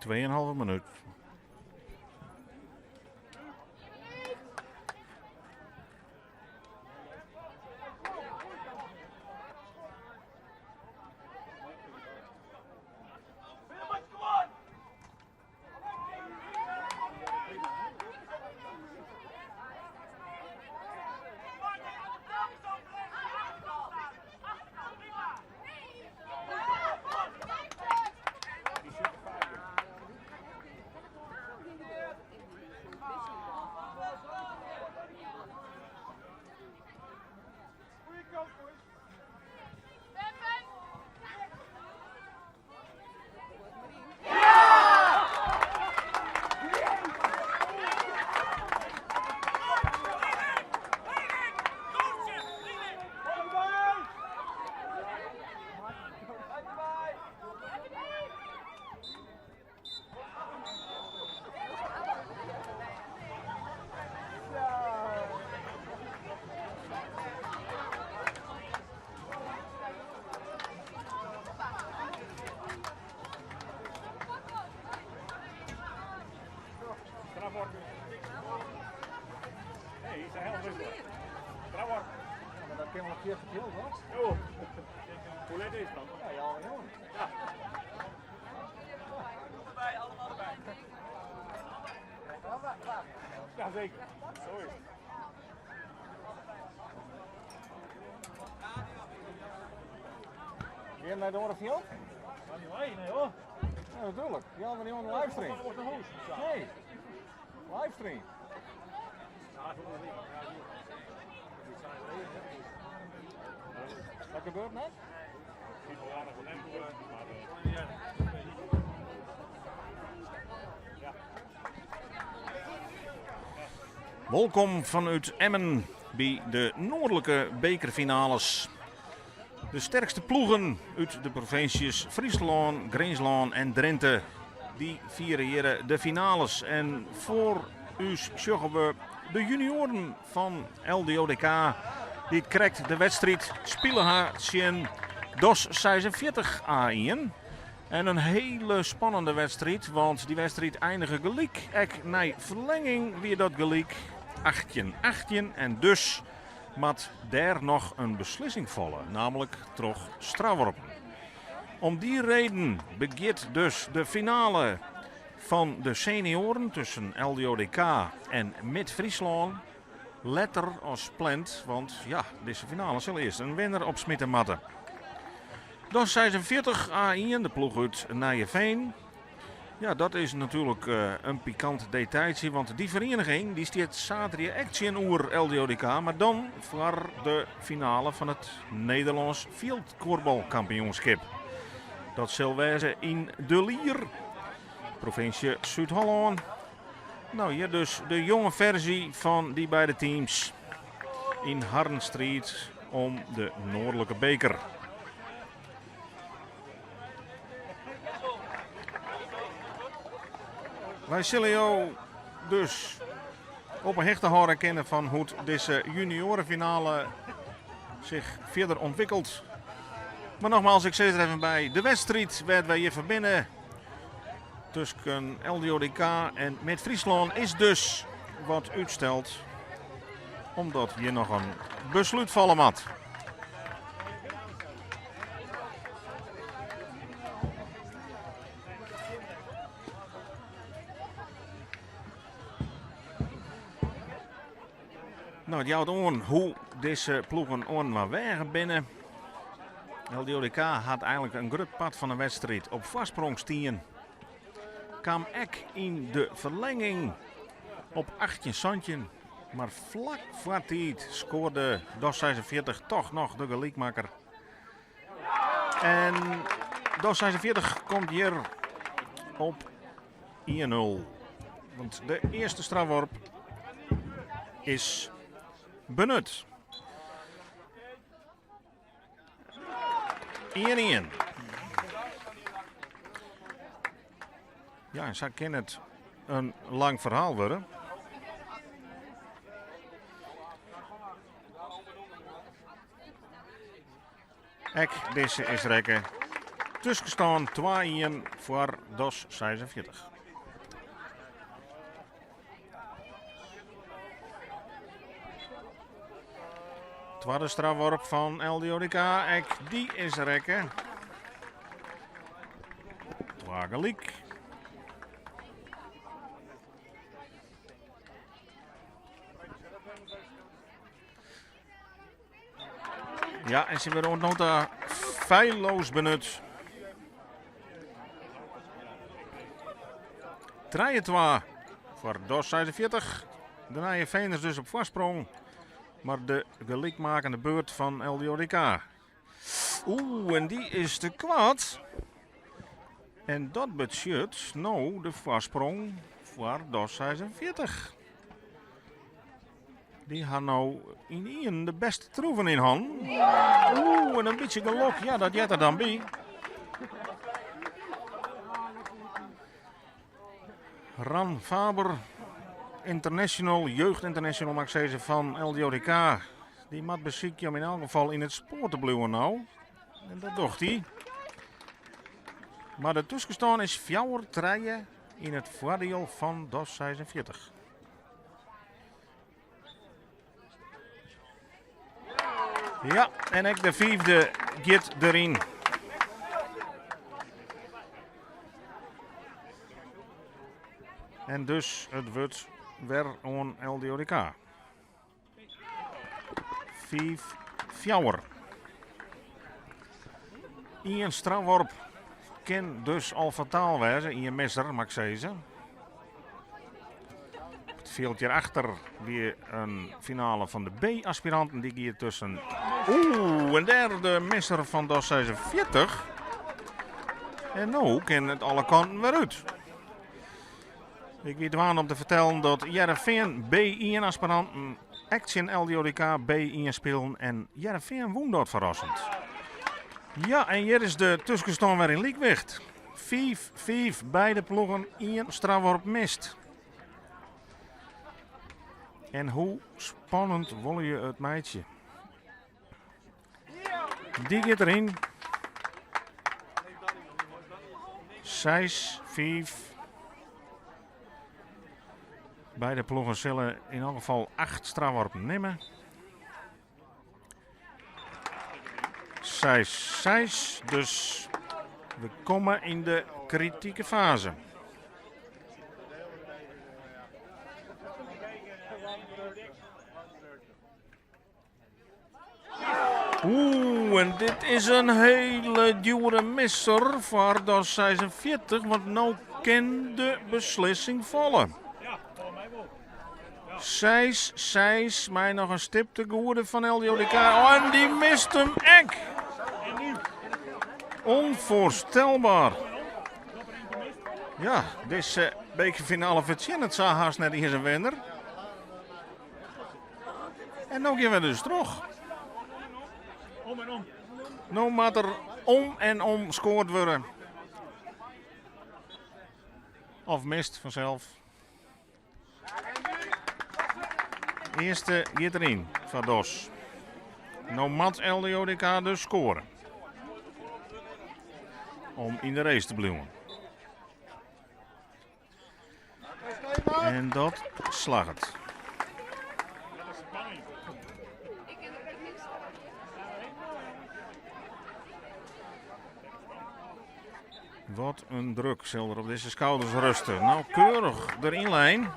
Tweeënhalve minuut. Gean nei de oare fjild? Nee hoor. Ja, natuurlijk. Die andere jongen livestream. Nee. Livestream. Wat gebeurt net? Wolkom fanút Emmen by de noardlike bekerfinales. De sterkste ploegen út de provinsjes Fryslân, Grinslân en Drinte dy fiere hjir de finales. En foar ús sjogge we de junioaren fan LDODK dy't krekt de wedstriid spile ha tsjin DOS 46 A1. En in hiele spannende wedstriid, want dy wedstriid einige gelyk. Ek nei ferlenging wie dat gelyk 18-18 en dus moat dêr noch in beslissing falle, namelijk troch strafworpen. Om dy reden begjint dus de finale fan de senioaren tusken LDODK en Mid-Fryslân letter as pland, want ja, dizze finale sil earst in winner opsmite moatte. DOS 46 A1, de ploech út Nijeveen. Ja, dat is natuerlik in pikant detailtsje, want dy ferieniging dy stiet saterdei ek tsjinoer LDODK, mar dan foar de finale fan it Nederlânsk fjildkuorbalkampioenskip. Dat sil wêze yn De Lier, provinsje Súd-Hollân. No, hjir dus de jonge ferzy fan dy beide teams yn harren striid om de noardlike beker. Wy sille jo dus op 'e hichte hâlde kinne fan hoe't dizze juniorenfinale sich fierder ûntwikkelt. Mar nogmaals, ik sis der even by, de wedstriid wêr't wy hjir foar binne tusken LDODK en Mid-Fryslân is dus wat útsteld, omdat hjir noch in beslút falle moat. No, it jout oan hoe dizze ploegen oaninoar weage binne. LDODK hat eigenlik in grut part fan de wedstriid op foarsprong stien. Kaam ek yn de ferlenging op 18-17. Mar flak foar tiid skoarde DOS 46 toch noch de gelykmakker. En DOS 46 komt hjir op 1-0. Want de earste strafworp is benut. 1-1. Ja, en sa kin it in lang ferhaal wurde. Ek dizze is rekke. Tuskenstân 2-1 foar DOS 46. Twadde strafworp fan LDODK, ek dy is rekke. Twa gelyk. Ja, en se wurde oant no ta feilloos benut. 3-2 foar DOS 46. De Nije Feners dus op foarsprong. Mar de gelykmakende beurt fan LDODK. Oeh, en dy is te koart. En dat betsjut no de foarsprong foar DOS 46. Dy ha no ynienen de bêste troeven yn hannen. Oeh, en in bytsje gelok, ja, dat heart der dan by. Ran Faber, international, jeugdinternational mag ik sizze, fan LDODK. Dy moat besykje om yn elk gefal yn it spoar te bliuwen no. En dat docht hy. Mar de tuskenstân is 4-3 yn it foardiel fan DOS 46. Ja, en ek de fiifde giet deryn. En dus it wurdt wer oan LDODK. 5-4. Ien strafworp kin dus al fataal wêze. Ien misser, mag ik sizze. It fjild hjirachter wie in finale fan de B-aspiranten. Dy gie tusken. Oeh, en dêr de misser fan DOS 46. En no kin it alle kanten wer út. Ik wie dwaande om te fertellen dat Hearrenfean B1-aspiranten ek tsjin LDODK B1 spilen en Hearrenfean wûn dat ferrassend. Ja, en hjir is de tuskenstân wer yn lykwicht. 5-5, beide ploegen ien strafworp mist. En hoe spannend wolle je it meitsje? Dy giet deryn. 6, 5. Beide ploegen sille yn elk gefal 8 strafworpen nimme. 6, 6. Dus we komme yn de kritike faze. Oeh, en dit is in hiele djoere misser foar DOS 46, want no kin de beslissing falle. 6, 6, mei noch in stip te goede fan LDODK. Oh, en dy mist him ek! Onvoorstelbaar. Ja, dizze bekerfinale fertsjinnet sa hast net iens in winner. En no gean we dus troch. Om en om. No moat der om en om skoard wurde. Of mist fansels. Earste giet deryn foar DOS. No moat LDODK dus skoare. Om yn de race te bliuwen. En dat slagget. Wat in druk sil der op dizze skouders rêste. Nou, keurich deryn lein.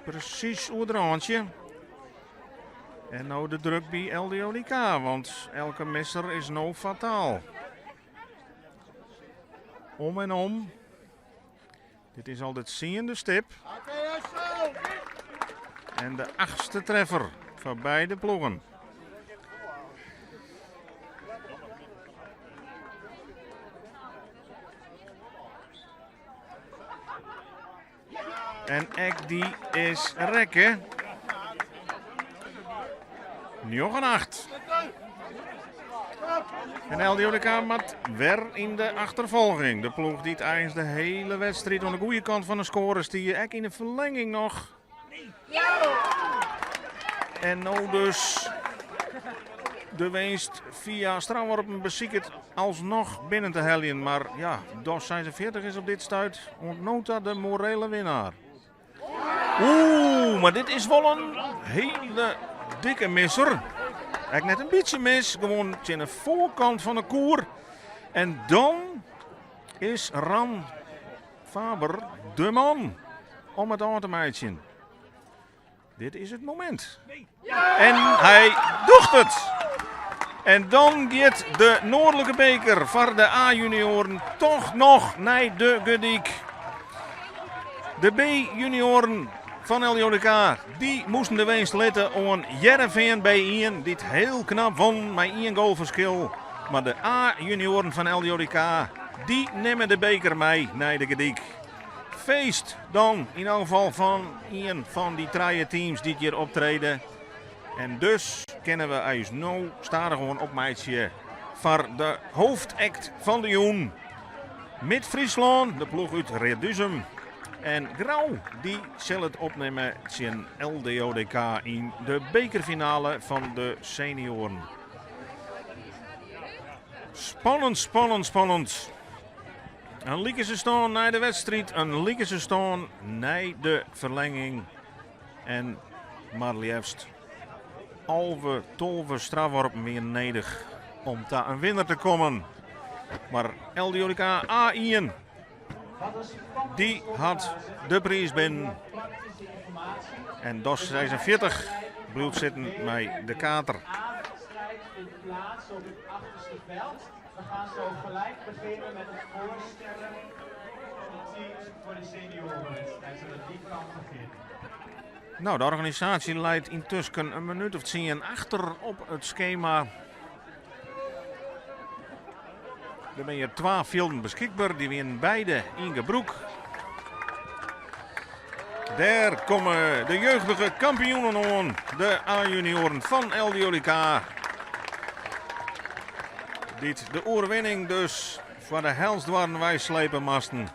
Presys oer it rântsje. En no de druk by LDODK, want elke misser is no fataal. Om en om. Dit is al de tsiende stip. En de achtste treffer foar beide ploegen. En ek dy is rekke. 9-8. En LDODK moat wer yn de achterfolging. De ploech dy't eins de hiele wedstriid oan de goede kant fan de skoare stie, ek yn de ferlenging noch. En no dus de winst fia strafworpen besiket alsnoch binnen te heljen. Mar ja, DOS 46 is op dit stuit oant no ta de morele winnaar. Oeh, mar dit is wol in hiele dikke misser. Ek net in bytsje mis, gewoan tsjin de foarkant fan de koer. En dan is Ran Faber de man om it ôf te meitsjen. Dit is it momint. En hy docht it! En dan giet de Noardlike beker foar de A-junioaren toch noch nei de Gordyk. De B-junioaren fan LDODK dy moasten de winst litte oan Hearrenfean B1, dy't hiel knap won mei ien goal ferskil. Mar de A-junioaren fan LDODK dy nimme de beker mei nei de Gordyk. Feest dan yn elk gefal fan ien fan dy trije teams dy't hjir optrede. En dus kinne we ús no stadichoan opmeitsje foar de hoofdact fan de jûn. Mid-Fryslân, de ploech út Reduzum. En Grou, dy sil it opnimme tsjin LDODK yn de bekerfinale fan de senioaren. Spannend, spannend, spannend. In likense stân nei de wedstriid, in likense stân nei de ferlenging. En mar leafst 11, 12 strafworpen wienen nedich om ta in winner te kommen. Mar LDODK A1, dy hat de priis binnen. En DOS 46 bliuwt sitten mei de kater. We gaan zo gelijk beginnen met het voorstellen van de teams voor de seniorenwedstrijd, zodat die kan beginnen. Nou, de organisaasje leit yntusken in minút of tsien achter op it skema. Der binne hjir twa fjilden beskikber, dy wienen beide yn gebrûk. Dêr komme de jeugdige kampioenen oan, de A-junioaren fan LDODK. Dy't de oerwinning dus foar de helsdoarren weislepe moasten.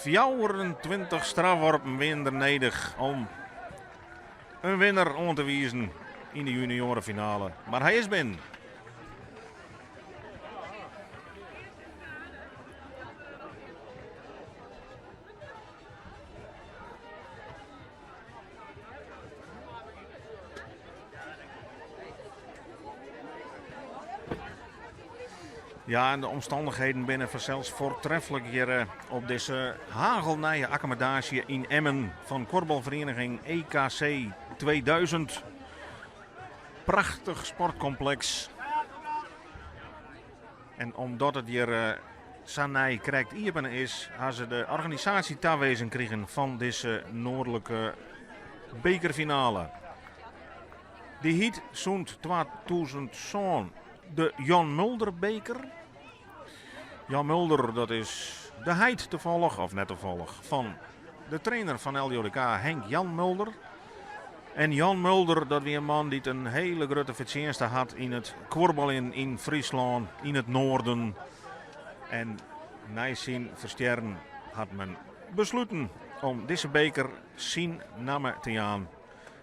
24 strafworpen wienen der nedich om in winner oan te wizen yn de junioarefinale. Mar hy is binnen. Ja, en de omstannichheden binne fansels foartreflik hjir eh, op dizze hagelnije akkommodaasje yn Emmen fan kuorbalferieniging EKC 2000. Prachtich sportkompleks. En omdat it hjir eh, sa nij krekt iepene is, ha se de organisaasje tawezen krigen fan dizze noardlike bekerfinale. Dy hyt sûnt 2007 de Jan Mulder beker. Jan Mulder, dat is de heit tafallich, of net tafallich, fan de trainer fan LDODK, Henk Jan Mulder. En Jan Mulder, dat wie in man dy't in hiele grutte fertsjinste hat yn it kuorbaljen yn Fryslân, yn it Noarden. En nei syn ferstjerren hat men besluten om dizze beker syn namme te jaan.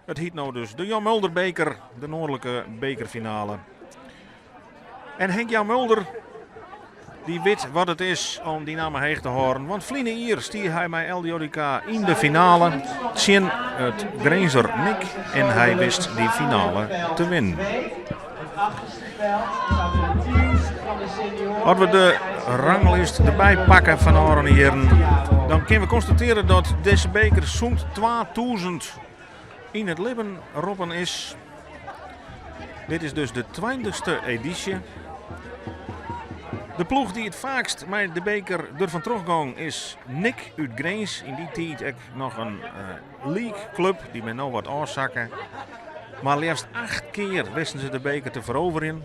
It hyt no dus de Jan Mulder beker, de noardlike bekerfinale. En Henk Jan Mulder, dy wit wat it is om dy namme heech te hâlden. Want ferline jier stie hy mei LDODK yn de finale tsjin it Grinzer NIC. En hy wist dy finale te winnen. As we de ranglist derby pakke fan de ôfrûne jierren, dan kinne we konstatearje dat dizze beker sûnt 2000 yn it libben roppen is. Dit is dus de tweintichste edysje. De ploech dy't it faakst mei de beker derfan trochgong is NIC út Grins. Yn dy tiid ek noch in uh, league club, dy binne no wat ôfsakke. Mar leafst acht kear wisten se de beker te feroverjen.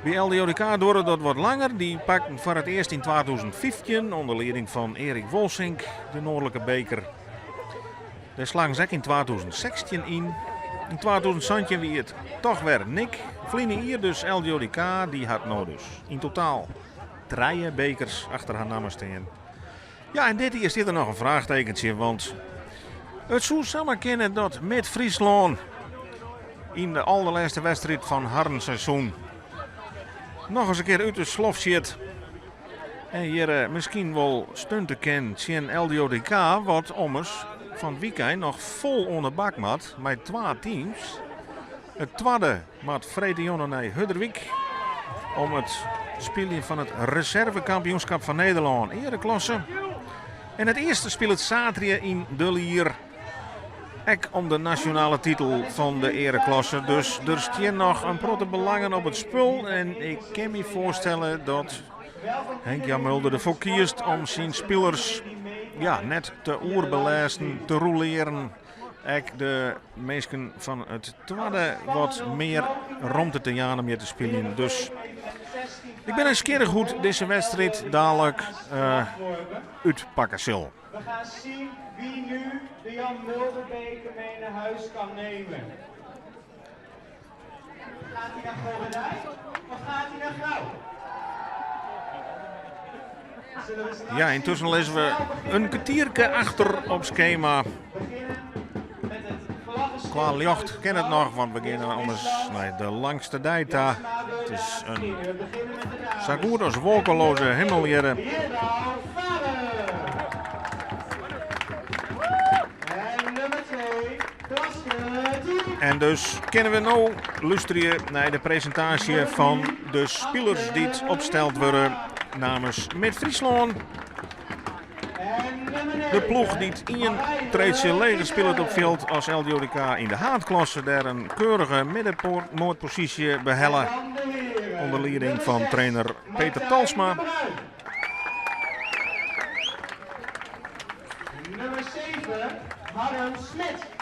By LDODK duorre dat wat langer. Dy pakten foar it earst yn 2015 ûnder lieding fan Erik Wolsink de noardlike beker. Dêr slaggen se ek yn 2016 yn. Yn 2017 wie it toch wer NIC. Ferline jier dus LDODK, dy hat no dus yn totaal trije bekers achter har namme stean. Ja, en dit jier stiet der noch in fraachtekentsje, want It soe samar kinne dat Mid-Fryslân yn de alderlêste wedstriid fan harren seizoen noch ris in kear út de slof sjit. En hjir eh, miskien wol stunte kin tsjin LDODK, wat ommers fan it wykein noch fol oan de bak moat mei twa teams. It twadde moat freedtejûn nei Hurderwyk om it spyljen fan it reservekampioenskap fan Nederlân eareklasse. En it earste spilet saterdei yn De Lier. Ek om de nasjonale titel fan de eareklasse. Dus der stean noch in protte belangen op it spul. En ik kin my foarstelle dat Henk Jan Mulder derfoar kiest om syn spilers ja, net te oerbelêsten, te rolearen. Ek de minsken fan it twadde wat mear romte te jaan om hjir te spyljen. Dus ik bin nijsgjirrich hoe't dizze wedstriid dalik uh, útpakke sil. We gaan zien wie nu de Jan Mulderbeker mee naar huis kan nemen. Gaat hij naar Gorredijk of gaat hij naar Grou? Ja, yntusken lizze we in kertierke achter op skema. Kwa ljocht kin it noch, want we geane ommers nei de langste dei ta. It is in sa goed as wolkeloze himel hjirre. En dus kinne we no lústerje nei de presintaasje fan de spilers dy't opsteld wurde namens Mid-Fryslân. De ploech dy't ien treedsje leger spilet op fjild as LDODK yn de haadklasse dêr in keurige middenmoatposysje behelle ûnder lieding fan trainer Peter Talsma. Nummer 7, Harm Smit.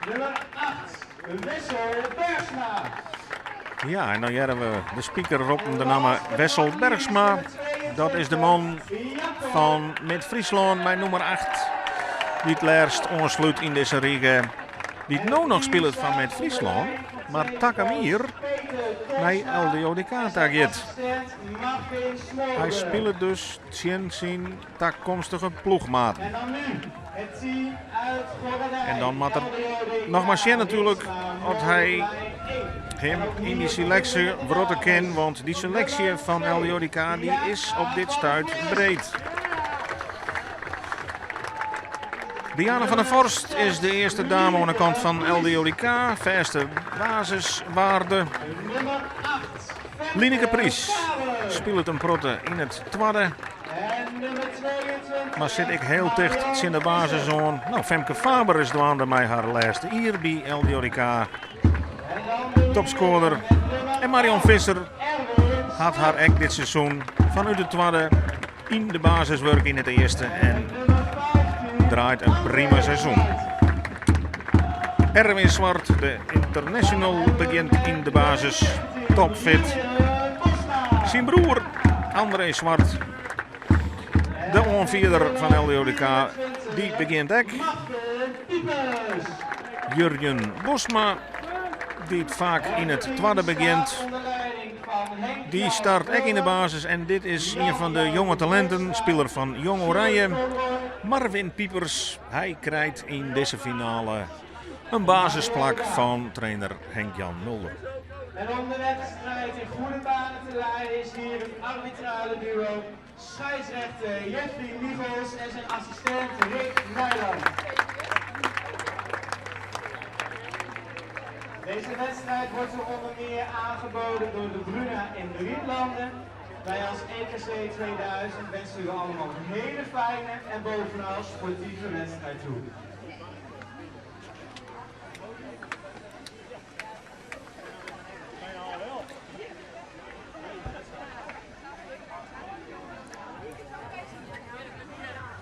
Nummer 8, Wessel Bergsma. Ja, en dan hearre we de speaker roppen de namme Wessel Bergsma. Dat is de man fan Mid-Fryslân mei nûmer 8. Dy't lêst oanslút yn dizze rige. Dy't no noch spilet foar Mid-Fryslân, mar takom jier nei LDODK ta giet. Hy spilet dus tsjin syn takomstige ploechmaten. En dan moat er noch mar sjen natuerlik oft hy him yn dy seleksje wrotte kin, want dy seleksje fan LDODK dy is op dit stuit breed. Diana van der Vorst is de earste dame oan de kant fan LDODK. Fêste basiswaarde. Lineke Pries spilet in protte yn it twadde. Mar sit ek hiel ticht tsjin de basis oan. No, Femke Faber is dwaande mei har lêste jier by LDODK. Topskoarder. En Marion Visser hat har ek dit seizoen fanút it twadde yn de basis wurke yn it earste en draait in prima seizoen. Erwin Zwart, de international, begjint yn de basis topfit. Syn broer André Zwart, de oanfierder fan LDODK, dy begjint ek. Jurjen Bosma, dy't faak yn it twadde begjint, Dy start ek yn de basis en dit is ien fan de jonge talinten, spiler fan Jong Oranje, Marvin Piepers. Hy krijt yn dizze finale in basisplak fan trainer Henk-Jan Mulder. En om de wedstrijd in goede banen te leiden is hier het arbitrale duo scheidsrechter Jeffrey Michels en zijn assistent Rick Nijland. Deze wedstrijd wordt u onder meer aangeboden door de Bruna in de Rietlanden. Wij als EKC 2000 wensen u allemaal een hele fijne en bovenal sportieve wedstrijd toe.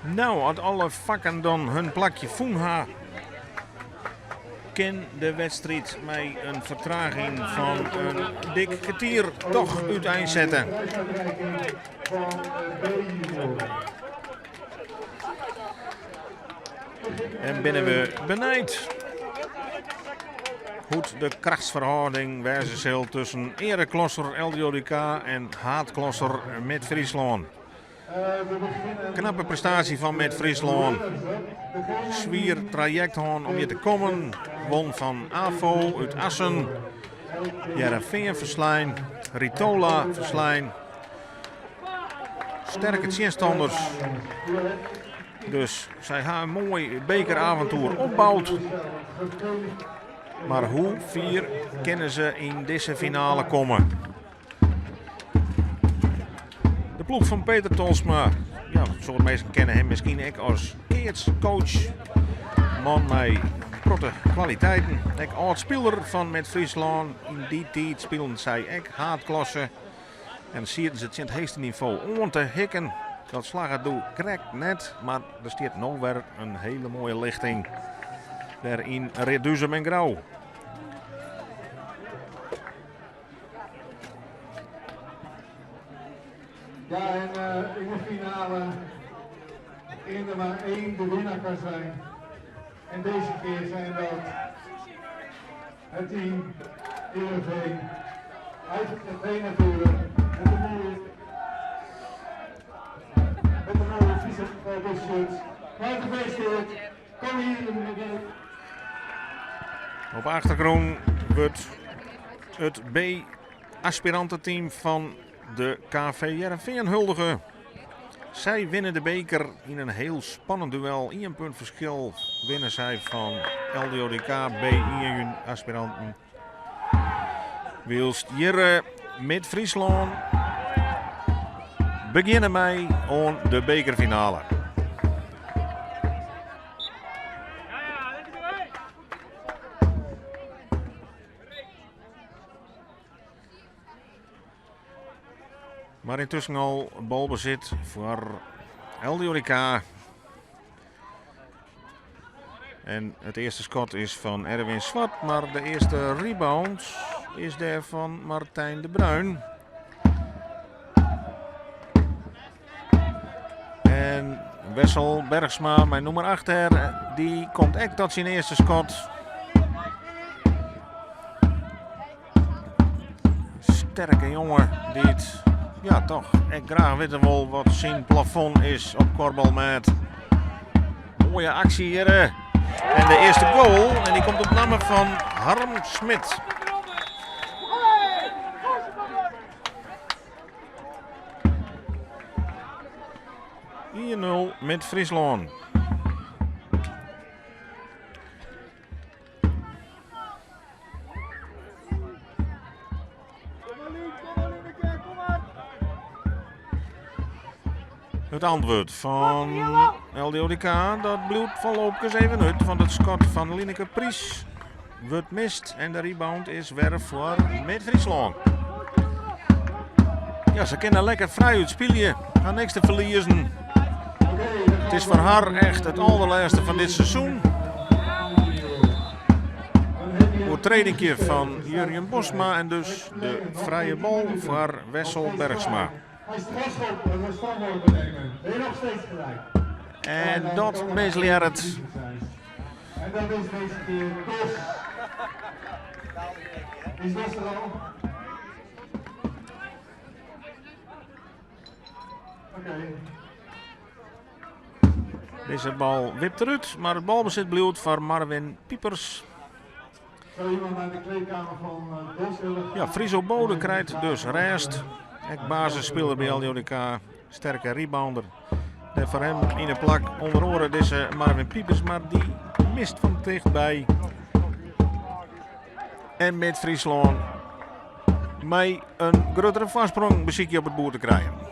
No, as alle fakken dan hun plakje fûn ha, kin de wedstriid mei in fertraging fan in dik kertier toch úteinsette. En binne we benijd hoe't de krachtsferhâlding wêze sil tusken eareklasser LDODK en haadklasser Mid-Fryslân. Knappe prestaasje fan Mid Fryslân. Swier trajekt hân om hjir te kommen. Won fan AFO út Assen. Hearrenfean ferslein. Ritola ferslein. Sterke tsjinstanners. Dus sy ha in moai bekeravontoer opboud. Mar hoe fier kinne se yn dizze finale komme? De ploech fan Peter Tolsma. Ja, in soad minsken kenne him miskien ek as keatscoach. Man mei protte kwaliteiten. Ek âld-spiler fan Mid Fryslân. Yn dy tiid spilen sy ek haadklasse. En sieten se tsjin it heechste nivo oan te hikken. Dat slagge doe krekt net, mar der stiet no wer in hele moaie lichting dêr yn Reduzum en Grou. Ja, en in de finale in er maar één de winnaar kan zijn. En deze keer zijn dat het team Heerenveen. Uit het café natuurlijk. Met de mooie, met de mooie Friese shirts. Maar gefeliciteerd. Kom hier in de Op de achtergrûn wurdt it B-aspiranteteam fan de KV Hearrenfean huldige. Sy winne de beker yn in hiel spannend duel. Ien punt ferskil winne sy fan LDODK B1 aspiranten. Wylst hjir Mid Fryslân begjinne mei oan de bekerfinale. Mar yntusken al balbesit foar LDODK. En it earste skot is fan Erwin Zwart, mar de earste rebound is dêr fan Martijn de Bruin. En Wessel Bergsma, mei nûmer 8 dêr, dy komt ek tot syn earste skot. Sterke jonge dy't ja, toch ek graach witte wol wat syn plafond is op kuorbalmêd. Moaie aksje hjir. En de earste goal en dy komt op namme fan Harm Smit. Ien-nul Mid Fryslân. It antwurd fan LDODK dat bliuwt foarlopich even út, want it skot fan Lineke Pries wurdt mist en de rebound is wer foar Mid Fryslân. Ja, se kinne lekker frij útspylje, ha niks te ferliezen. It is foar har echt it alderlêste fan dit seizoen. Oertredinkje fan Jurjen Bosma en dus de frije bal foar Wessel Bergsma. En dat mislearret. En dat is deze keer Dos. Is Dos er al? Oké. Dizze bal wipt derút, mar it balbesit bliuwt foar Marvin Piepers. Zou iemand naar de kleedkamer van Dos willen gaan? Ja, Friso Bode krijt dus rêst. Ek basisspiler by LDODK, sterke rebounder. Dêr foar him yn 'e plak ûnder oare dizze Marvin Piepers, mar dy mist fan tichtby. En Mid Fryslân mei in gruttere foarsprong besykje op it boerd te krijen.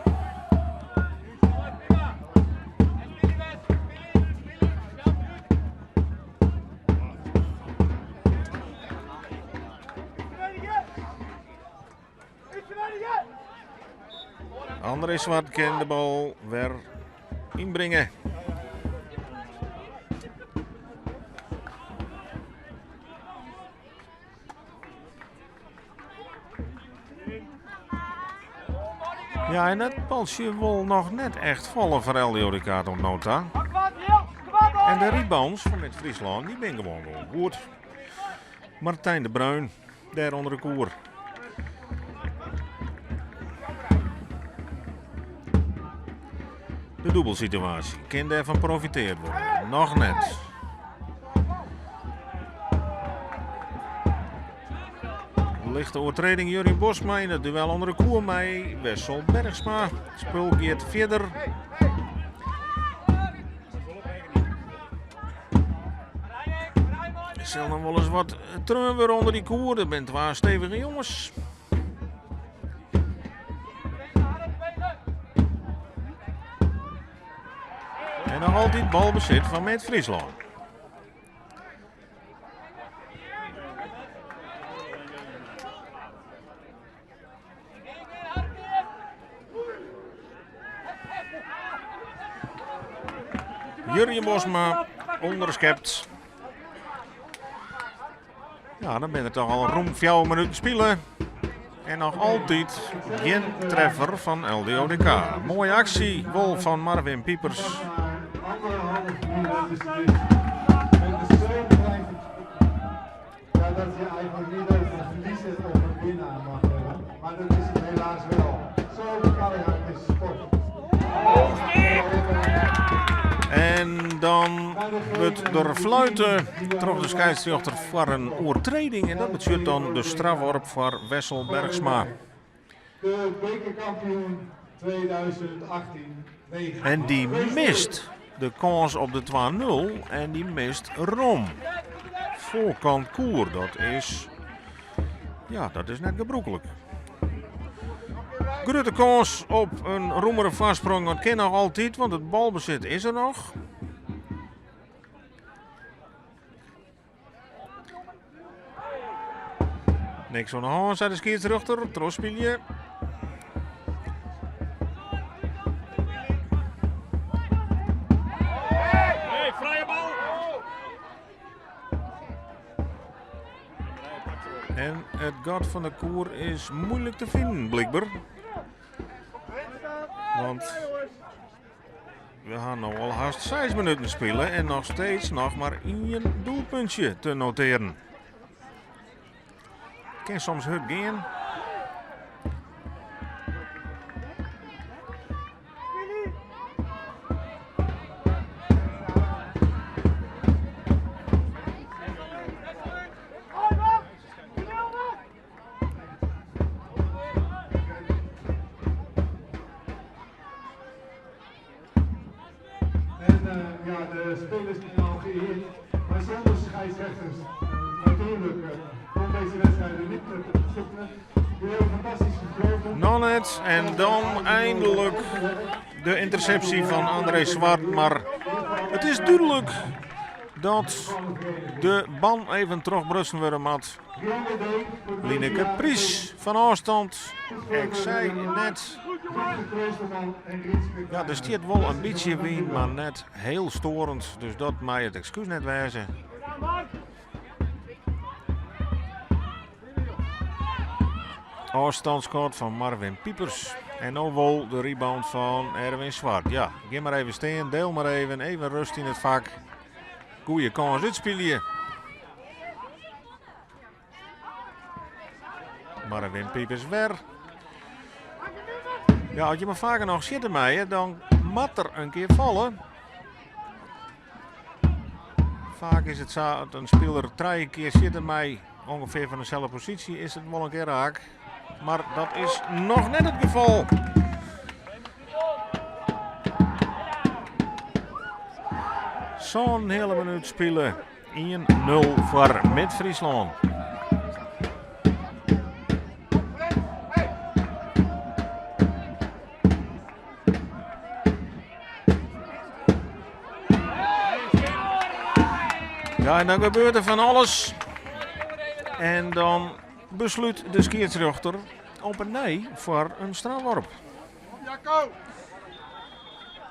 André Zwart kin de bal wer ynbringe. Ja, en dat baltsje wol noch net echt falle foar LDODK oant no ta. En de rebounds fan Mid Fryslân, dy binne gewoan wol goed. Martijn de Bruin, dêr ûnder de koer. De dûbelsituaasje. Kin dêrfan profiteard wurde? Noch net. Lichte oertrêding Jurjen Bosma yn it duel ûnder de koer mei Wessel Bergsma. Spul giet fierder. Der sil noch wolris wat treaun wurde ûnder dy koer. Der binne twa stevige jonges. En noch altyd balbesit fan Mid-Fryslân. Jurjen Bosma ûnderskept. Ja, dan binne der toch al rûm 4 minuten spile. En noch altyd gjin treffer fan LDODK. Moaie aksje wol fan Marvin Piepers. Ja, dat je eigenlijk niet over een verliezer of een winnaar mag hebben. Maar dat is het helaas wel. Zo keihard is sport. En dan wurdt der fluite troch de skiedsrjochter foar in oertreding. En dat betsjut dan de strafworp foar Wessel Bergsma. De bekerkampioen 2018. En dy mist de kâns op de 2-0 en dy mist rom. Foarkant koer, dat is, ja, dat is net gebrûklik. Grutte kâns op in rommere foarsprong, dat kin noch altyd, want it balbesit is der noch. Niks oan de hân, sei de skiedsrjochter. Trochspylje. Hey, frije bal! En it gat fan de koer is muoilik te finen, blykber. Want we ha no al hast 6 minuten spile en noch steeds noch mar ien doelpuntsje te notearen. Kin soms hurd gean. En ja, de spelers zijn al geëerd, maar zonder scheidsrechters natuurlijk komt deze wedstrijd er niet te zitten. Jullie hebben fantastisch gefloten. Nog net en dan eindelijk de interceptie van André Zwart. Maar it is dúdlik dat de ban even trochbrutsen wurde moat. Lineke Pries fan ôfstân. Ik sei net. Ja, der stiet wol in bytsje wyn, mar net hiel steurend. Dus dat mei it ekskús net wêze. Ôfstânsskot fan Marvin Piepers. En no wol de rebound fan Erwin Zwart. Ja, gean mar even stean, diel mar even, even rêst yn it fak. Goeie kâns útspylje. Marvin Piepers wer. Ja, as je mar faker noch sjitte meie, dan moat der in kear falle. Faak is it sa dat in spiler trije kear sjitte mei ûngefear fan deselde posysje, is it wol in kear raak. Mar dat is noch net it gefal. Sân heale minút spile. 1-0 foar Mid-Fryslân. Ja, en dan gebeurt der fan alles. En dan beslút de skiedsrjochter op 'e nij foar in strafworp.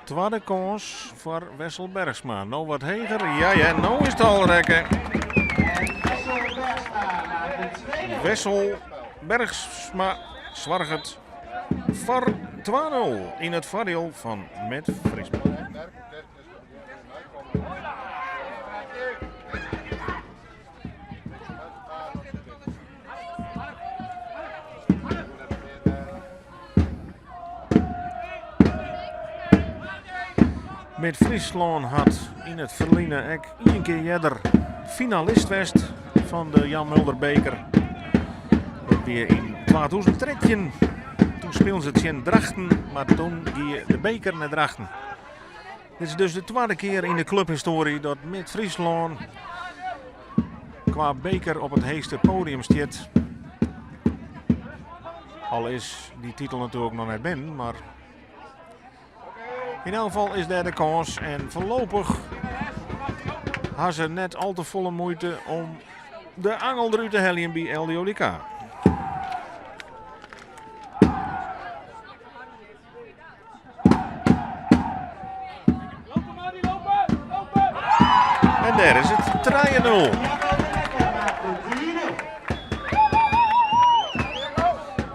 Twadde kâns foar Wessel Bergsma. No wat heger. Ja, ja, no is it al rekke. Wessel Bergsma soarget foar 2-0 yn it foardiel fan Mid-Fryslân. Mid-Fryslân hat yn it ferline ek ien kear earder finalist west fan de Jan Mulder beker. Dat wie yn 2013. Toen spilen se tsjin Drachten, mar toen gie de beker nei Drachten. Dit is dus de twadde kear yn de kluphistoarje dat Mid-Fryslân kwa beker op it heechste podium stiet. Al is dy titel natuerlik noch net binnen, mar yn elk gefal is dêr de kâns. En foarlopich ha se net al te folle muoite om de angel derút te heljen by LDODK. En dêr is it 3-0.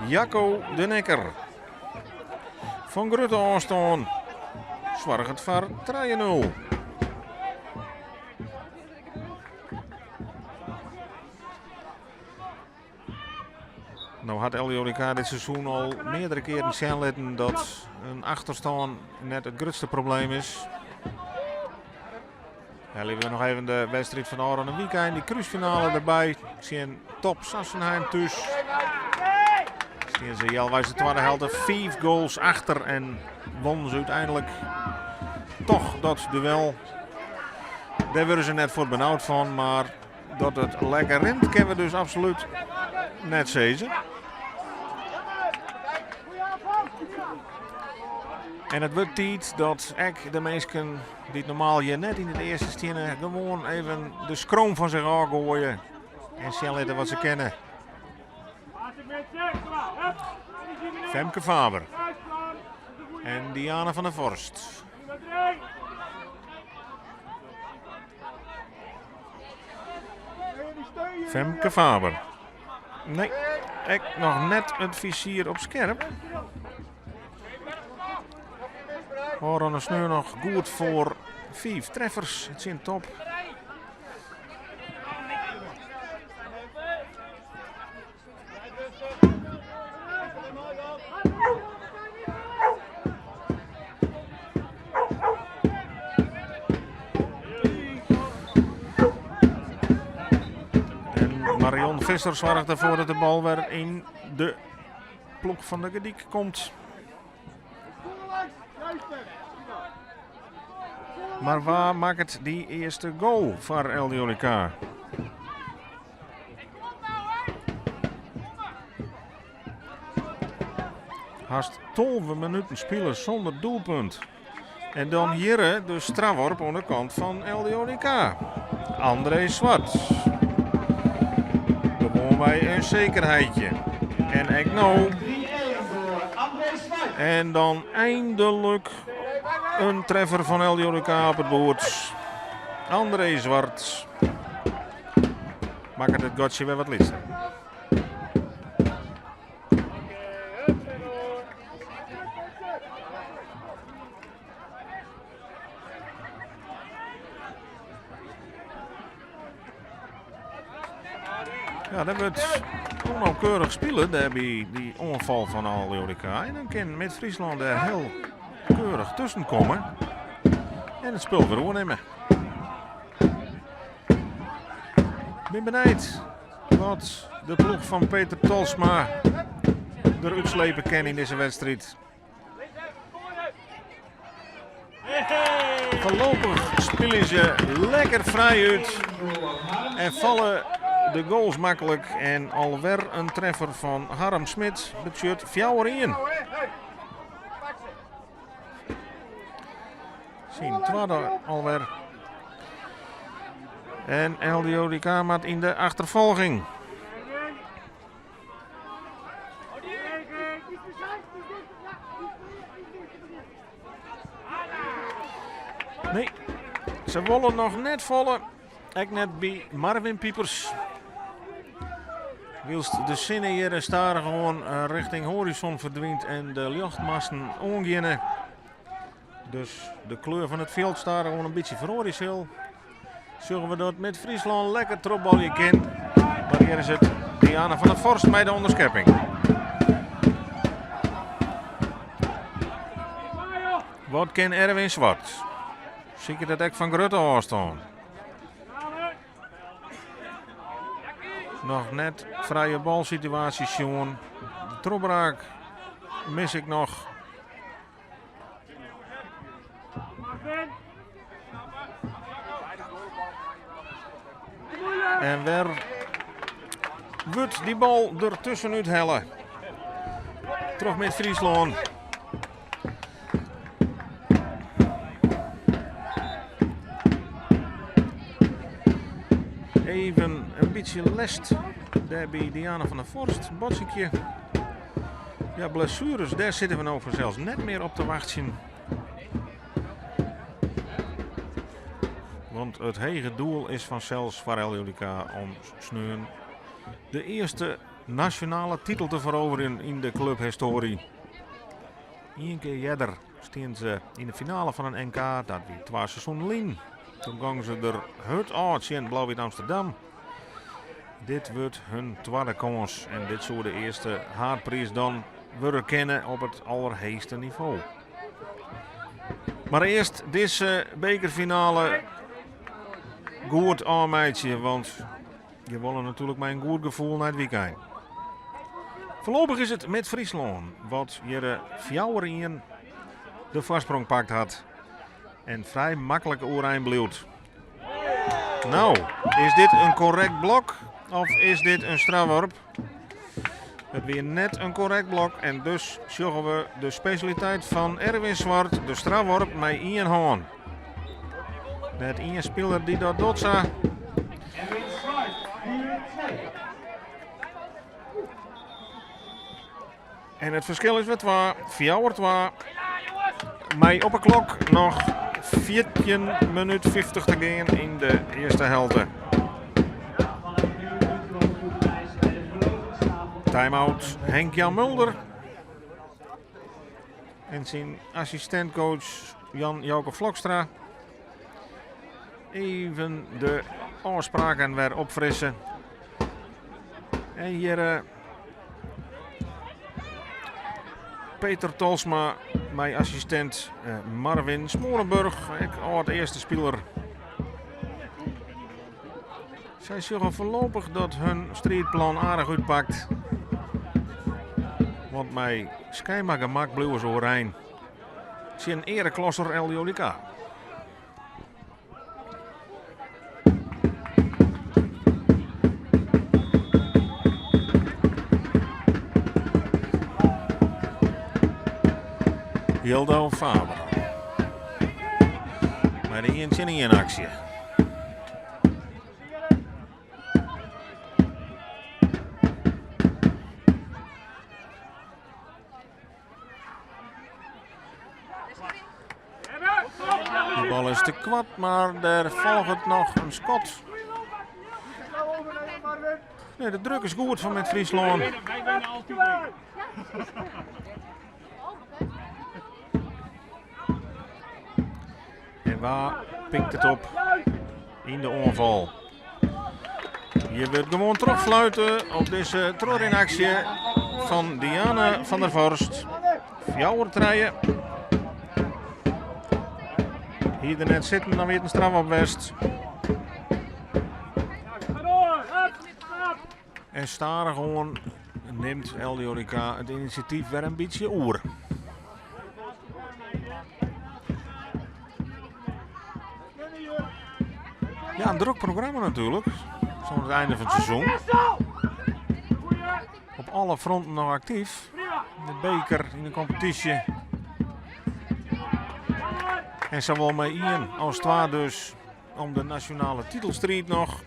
Jacco de Nekker. Fan grutte ôfstân soarget foar 3-0. No hat LDODK dit seizoen al meardere kearen sjen litten dat in achterstân net it grutste probleem is. Ja, litte we noch even de wedstriid fan ôfrûne wykein, dy krúsfinale derby tsjin Top Sassenheim thús. Stean se healweis de twadde helte fiif goals achter en wonnen se úteinlik toch dat duel. Dêr wurde se net fuort benaud fan, mar dat it lekker rint kinne we dus absolút net sizze. En it wurdt tiid dat ek de minsken dy't normaal hjir net yn it earste steane, gewoan even de skroom fan sich ôfgoaie en sjen litte wat se kinne. Femke Faber en Diana van der Vorst. Femke Faber. Nee, ek noch net it fizier op skerp. Ôfrûne sneon noch goed foar fiif treffers tsjin Top. En Marion Visser soarget derfoar dat de bal wer yn de ploech fan de Gerdyk komt. Mar wa makket dy earste goal foar LDODK? Hast 12 minuten spile sûnder doelpunt. En dan hjir de strafworp oan de kant fan LDODK. André Zwart. Gewoanwei in sekerheidje. En ek no. En dan eindelijk in treffer fan LDODK op it boerd. André Zwart makket it gatsje wer wat lytser. Ja, dat wurdt ûnnaukeurich spile dêr by dy oanfal fan LDODK. En dan kin Mid-Fryslân dêr hiel keurich tusken komme en it spul wer oernimme. Bin benijd wat de ploech fan Peter Tolsma der útslepe kin yn dizze wedstriid. Foarlopich spylje se lekker frij út en falle de goals maklik. En alwer in treffer fan Harm Smit betsjut 4-1. Syn twadde alwer. En LDODK moat yn de achterfolging. Nee, se wolle noch net falle. Ek net by Marvin Piepers. Wylst de sinne hjir stadichoan rjochting hoarizon ferdwynt en de ljochtmasten oangeane. Dus de kleur fan it fjild stadichoan in bytsje feroarje sil. Sjogge we dat Mid-Fryslân lekker trochbalje kin. Mar hjir is it Diana van der Vorst mei de ûnderskepping. Wat kin Erwin Zwart? Siket it ek fan grutte ôfstân. Noch net frije balsituaasje sjoen. De trochbraak mis ik noch. En wer wurdt dy bal der tuskenút helle. Troch Mid-Fryslân. Even in bytsje lêst dêr by Diana van der Vorst. Botsinkje. Ja, blessures, dêr sitte we no fansels net mear op te wachtsjen. Want it hege doel is fansels foar LDODK om sneon de earste nasjonale titel te feroverjen yn de kluphistoarje. Ien kear earder stienen se yn de finale fan in NK, dat wie twa seizoenen lyn. Toen gongen se der hurd ôf tsjin Blauw-Wyt Amsterdam. Dit wurdt hun twadde kâns en dit soe de earste haadpriis dan wurde kinne op it allerheechste nivo. Mar earst dizze bekerfinale goed ôfmeitsje, want je wolle natuerlik mei in goed gefoel nei it wykein. Foarlopich is it Mid-Fryslân wat hjir 4-1 de foarsprong pakt hat en frij maklik oerein bliuwt. No, is dit in korrekt blok of is dit in strafworp? It wie net in korrekt blok en dus sjogge we de spesjaliteit fan Erwin Zwart, de strafworp mei ien hân. Net ien spiler dy't dat docht sa. Erwin Zwart, 4-2. En it ferskil is wer twa, 4-2. Mei op 'e klok noch 14 minút 50 te gean yn de earste helte. Time-out Henk-Jan Mulder. En syn assistint-coach Jan Jouke Vlokstra. Even de ôfspraken wer opfrisse. En hjir Peter Tolsma mei assistint Marvin Smorenburg, ek âld earste spiler. Sy sjogge foarlopich dat hun striidplan aardich útpakt. Want mei skynber gemak bliuwe se oerein tsjin eareklasser LDODK. Jildau Faber. Mei de ien tsjin ien aksje. De bal is te koart, mar der folget noch in skot. Nee, de druk is goed fan Mid-Fryslân. En wa pikt it op yn de oanfal? Hjir wurdt gewoan trochfluite op dizze trochrinaksje fan Diana van der Vorst. 4-3. Hie der net sitten, dan wie it in strafworp west. En stadichoan nimt LDODK it inisjatyf wer in bytsje oer. Ja, in drok programma natuerlik. Zo oan it einde fan it seizoen. Op alle fronten noch aktyf. De beker yn de kompetysje. En sawol mei ien as twa dus om de nasjonale titelstriid noch.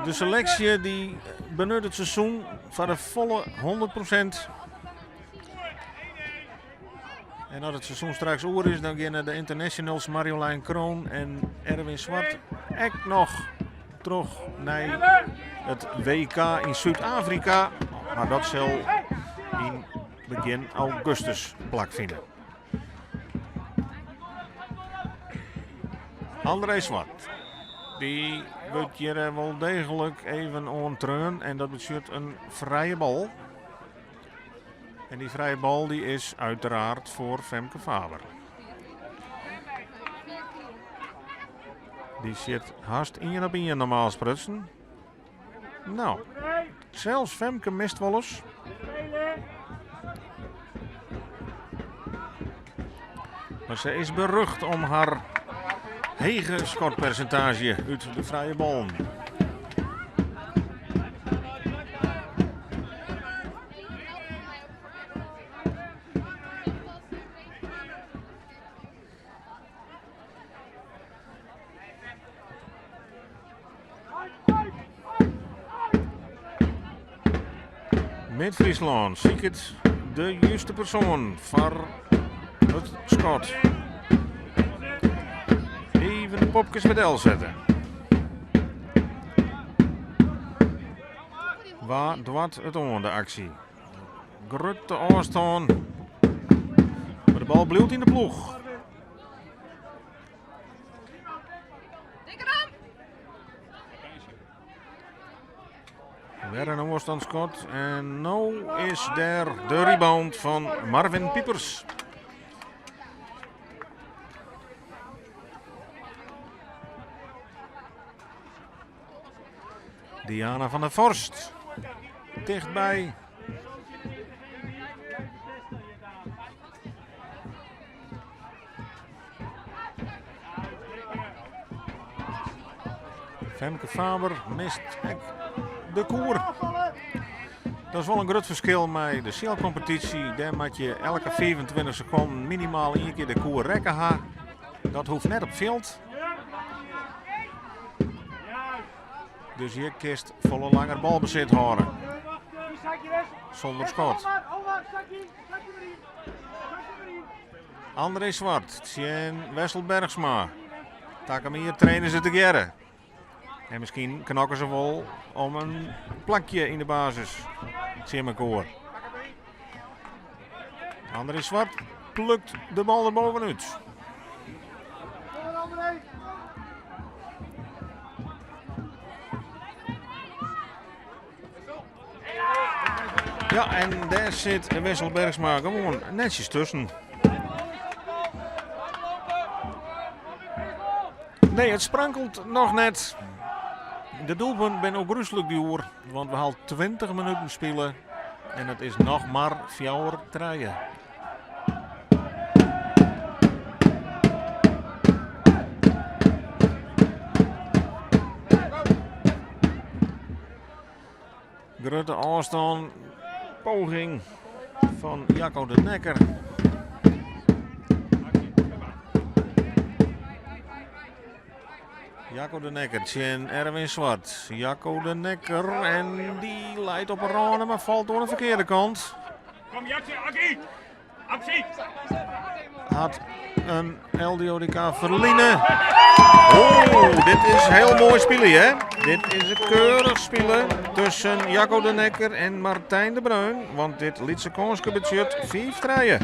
De seleksje dy benut it seizoen foar de folle 100%. En as it seizoen straks oer is, dan geane de internationals Marjolein Kroon en Erwin Zwart ek noch troch nei it WK yn Súd-Afrika. Mar dat sil yn begjin augustus plakfine. André Zwart. Dy wurdt hjir wol deeglik even oantreaun en dat betsjut in frije bal. En dy frije bal dy is uiteraard foar Femke Faber. Dy sit hast ien op ien normaal sprutsen. No, sels Femke mist wolris. Mar se is berucht om har hege skotpersintaazje út de frije ballen. Mid-Fryslân siket de juste persoan foar it skot. Even de popkes wer delsette. Wa doart it oan, de aksje? Grutte ôfstân. Mar de bal bliuwt yn de ploech. Wer in ôfstânsskot en no is dêr de rebound fan Marvin Piepers. Diana van der Vorst tichtby. Femke Faber mist ek de koer. Dat is wol in grut ferskil mei de sealkompetysje. Dêr moat je elke 25 sekonden minimaal ien kear de koer rekke ha. Dat hoecht net op fjild. Dus hjir kinst folle langer balbesit hâlde. Sûnder skot. André Zwart tsjin Wessel Bergsma. Takom jier traine se tegearre. En miskien knokke se wol om in plakje yn de basis tsjin mekoar. André Zwart plukt de bal der bovenút. Ja, en dêr sit Wessel Bergsma gewoan netsjes tusken. Nee, it sprankelt noch net. De doelpunten binne ôfgryslik djoer, want we ha al 20 minuten spile en it is noch mar 4-3. Grutte ôfstân, poging fan Jacco de Nekker. Jacco de Nekker tsjin Erwin Zwart. Jacco de Nekker en dy leit op 'e râne, mar falt oan de ferkearde kant. Kom Jacco, actie! Actie! Hat in LDODK ferline. Oh, dit is hiel moai spile, hè? Dit is in keurich spile tusken Jacco de Nekker en Martijn de Bruin. Want dit lytse kânske betsjut 5-3.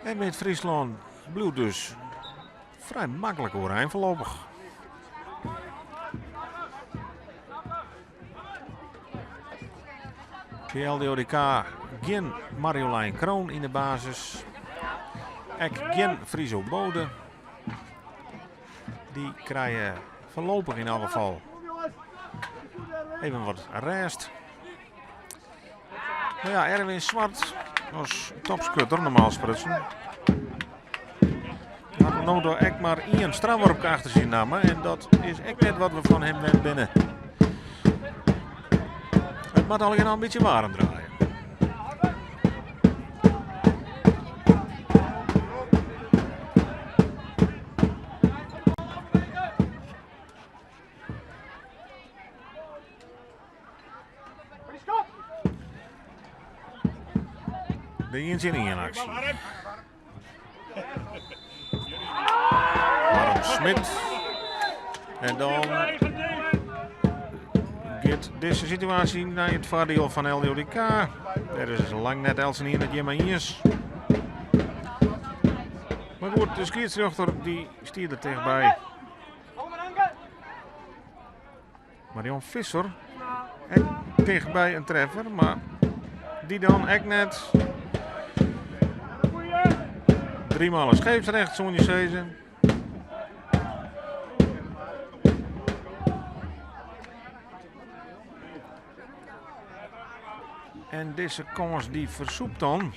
En Mid-Fryslân bliuwt dus frij maklik oerein foarlopich. By LDODK gjin Marjolein Kroon yn de basis. Ek gjin Friso Bode. Dy krije foarlopich yn alle gefal even wat rêst. No ja, Erwin Zwart as topskutter normaal sprutsen. Hat no dochs ek mar ien strafworp achter syn namme en dat is ek net wat we fan him wend binne. It moat allegear noch in bytsje waarm draaie. De ien tsjin ien aksje. Harm Smit. En dan giet dizze situaasje nei it foardiel fan LDODK. Dêr is lang net eltsenien it hjir mei iens. Mar goed, de skiedsrjochter dy stiet der tichtby. Marion Visser ek tichtby in treffer, mar dy dan ek net. Driemaal scheepsrecht, soene je sizze. En dizze kâns dy fersûpt dan.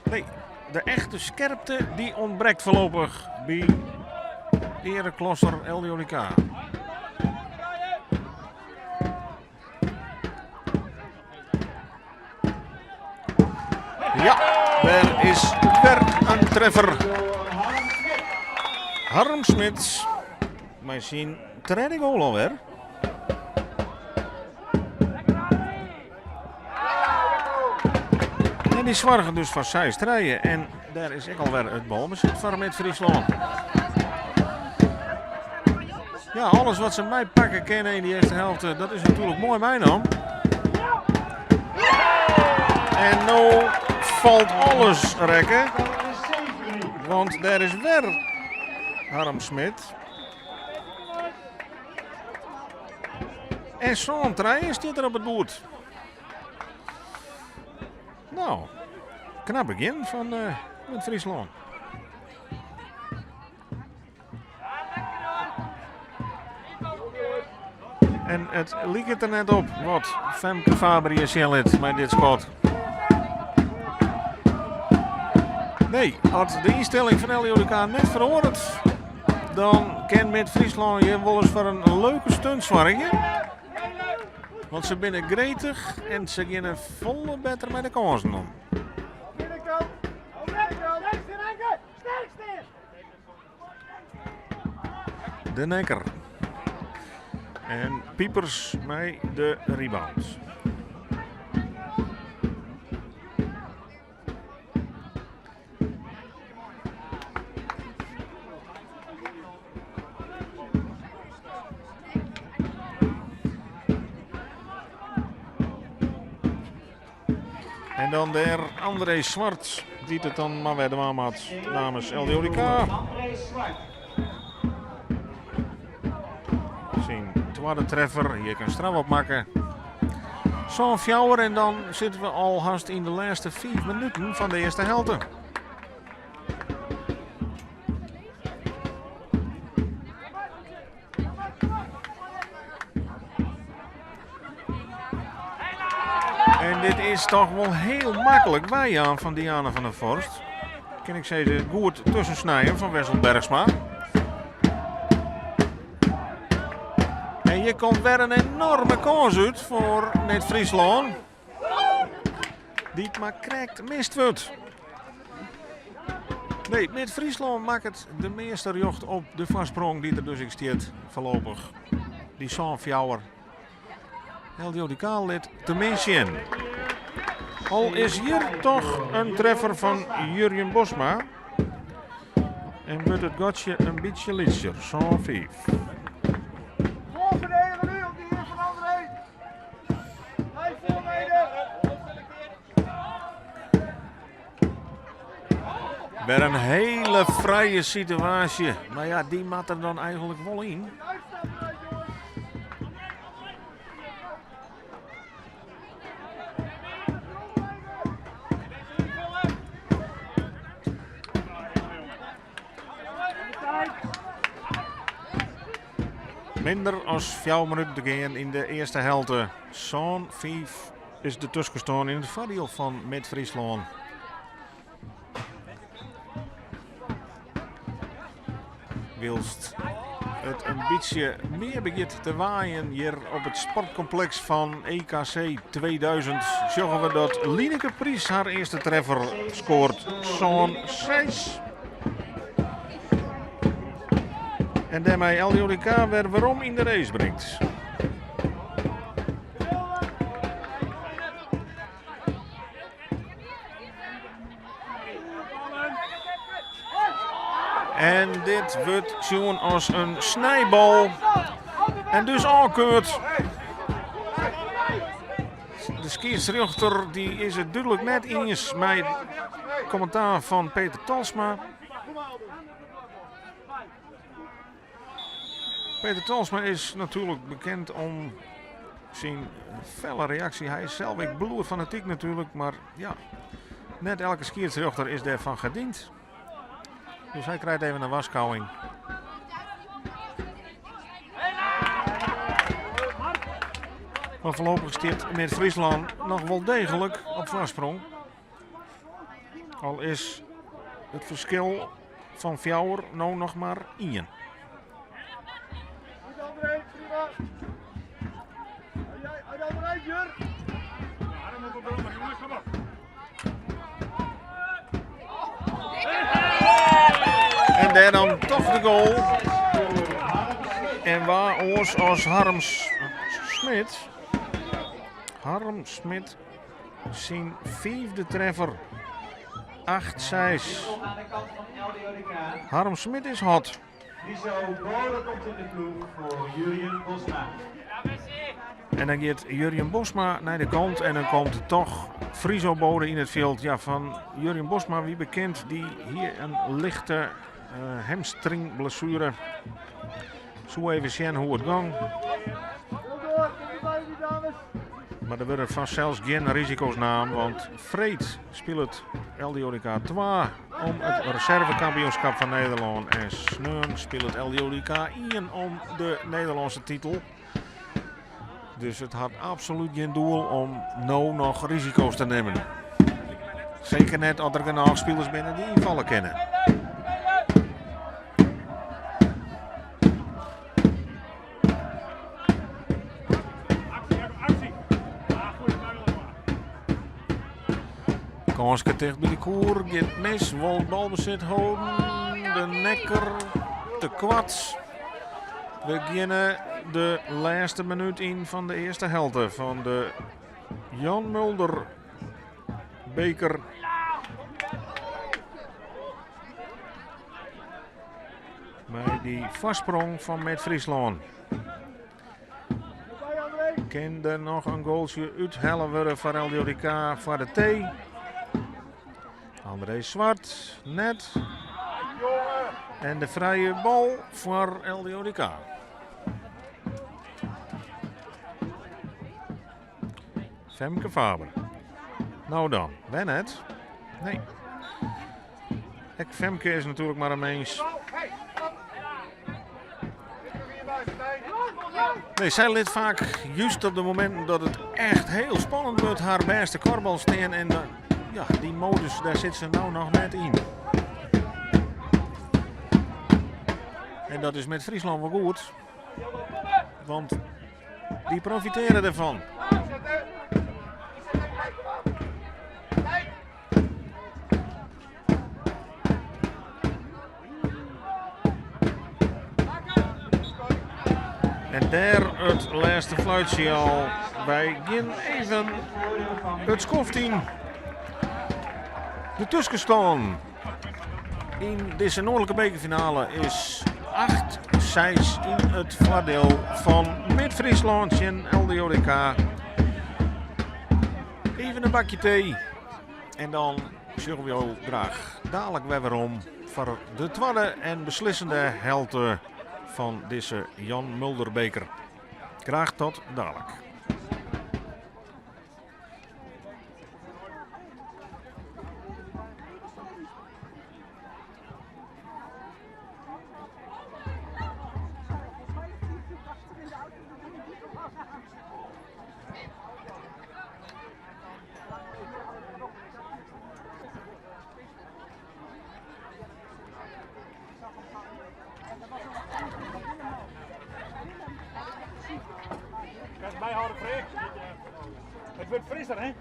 Nee, de echte skerpte dy ûntbrekt foarlopich by eareklasser LDODK. Ja, der is wer in treffer. Harm Smit mei syn tredde goal alwer. En dy soarget dus foar 6-3 en dêr is ek alwer it balbesit foar Mid-Fryslân. Ja, alles wat se meipakke kinne yn de earste helte, dat is natuerlik moai meinaam. En no falt alles rekke. Want dêr is wer Harm Smit. En 7-3 stiet der op it boerd. No, knap begjin fan uh, Mid-Fryslân. En it liket der net op wat Femke Faber hjir sjen lit mei dit skot. Nee, as de ynstelling fan LDODK net feroaret, dan kin Mid-Fryslân hjir wolris foar in leuke stunt soargje. Want se binne gretich en se geane folle better mei de kânsen om. De Nekker. En Piepers mei de rebound. En dan dêr André Zwart, dy't it dan mar wer dwaan moat namens LDODK. Syn twadde treffer, hjir kin straf op makke. 7-4 en dan sitte we al hast yn de lêste 5 minuten fan de earste helte. En dit is toch wol hiel maklik weijaan fan Diana van der Vorst. Kin ik sizze, goed tussensnijen fan Wessel Bergsma. En hjir komt wer in enoarme kâns út foar Mid-Fryslân. Dy't mar krekt mist wurdt. Nee, Mid-Fryslân makket de measte rjocht op de foarsprong dy't der dus ek stiet foarlopich. Dy 7-4. LDODK lit te min sjen. Al is hjir toch in treffer fan Jurjen Bosma. En wurdt it gatsje in bytsje lytser, 7-5. Voorverdedigen nu op de heer van André. Hij voormede. Wer in hiele frije situaasje. Mar ja, dy moat der dan eigenlik wol yn. Minder as fjouwer minuten te gean yn de earste helte. 7-5 is de tuskenstân yn it foardiel fan Mid-Fryslân. Wylst it in bytsje mear begjint te waaien hjir op it sportkompleks fan EKC 2000, sjogge we dat Lineke Pries har earste treffer skoart. 7-6. En dêrmei LDODK wer werom yn de race bringt. En dit wurdt sjoen as in snijbal. En dus ôfkeurd. De skiedsrjochter dy is it dúdlik net iens mei it kommentaar fan Peter Talsma. Peter Talsma is natuerlik bekend om syn felle reaksje. Hy is sels ek bloedfanatyk natuerlik, mar ja, net elke skiedsrjochter is dêrfan gediend. Dus hy krijt even in warskôging. Maar foarlopich stiet Mid-Fryslân noch wol deeglik op foarsprong. Al is it ferskil fan fjouwer no noch mar ien. En dêr dan toch de goal. En wa oars as Harm Smit. Harm Smit syn fiifde treffer. 8-6. Harm Smit is hot. Friso Bode komt yn de ploech foar Jurjen Bosma. En dan giet Jurjen Bosma nei de kant en dan komt toch Friso Bode yn it fjild. Ja, fan Jurjen Bosma wie bekend, dy hie in lichte uh, hamstringblessuere. Soe even sjen hoe't it gong. Mar der wurde fansels gjin risiko's naam, want freed spilet LDODK 2 om it reservekampioenskip fan Nederlân en sneon spilet LDODK 1 om de Nederlânske titel. Dus it hat absolút gjin doel om no noch risiko's te nimmen. Seker net as der genôch spilers binne dy't ynfalle kinne. Kânske ticht by de koer, giet mis, wol balbesit holden. De nekker te koart. We geane de lêste minút yn fan de earste helte fan de Jan Mulder beker. Mei dy foarsprong fan Mid-Fryslân. Kin der noch in goaltsje úthelle wurde foar LDODK foar de tee? André Zwart net. En de frije bal foar LDODK. Femke Faber. No dan, wer net? Nee. Ek Femke is natuerlik mar in mins. Nee, sy lit faak just op de mominten dat it echt hiel spannend wurdt har bêste kuorbal stean. En ja, dy modus, dêr sit se no noch net yn. En dat is Mid-Fryslân wol goed. Want dy profitearje derfan. En dêr it lêste fluitsinjaal. Wy gean even it skoft yn. De tuskenstân yn dizze noardlike bekerfinale is 8-6 yn it foardiel fan Mid-Fryslân tsjin LDODK. Even in bakje tee en dan sjogge we jo graach dadelijk wer werom foar de twadde en beslissende helte fan dizze Jan Mulder beker. Graach tot dadelijk. Kinst byhâlde, Freek? It wurdt frisser, hè?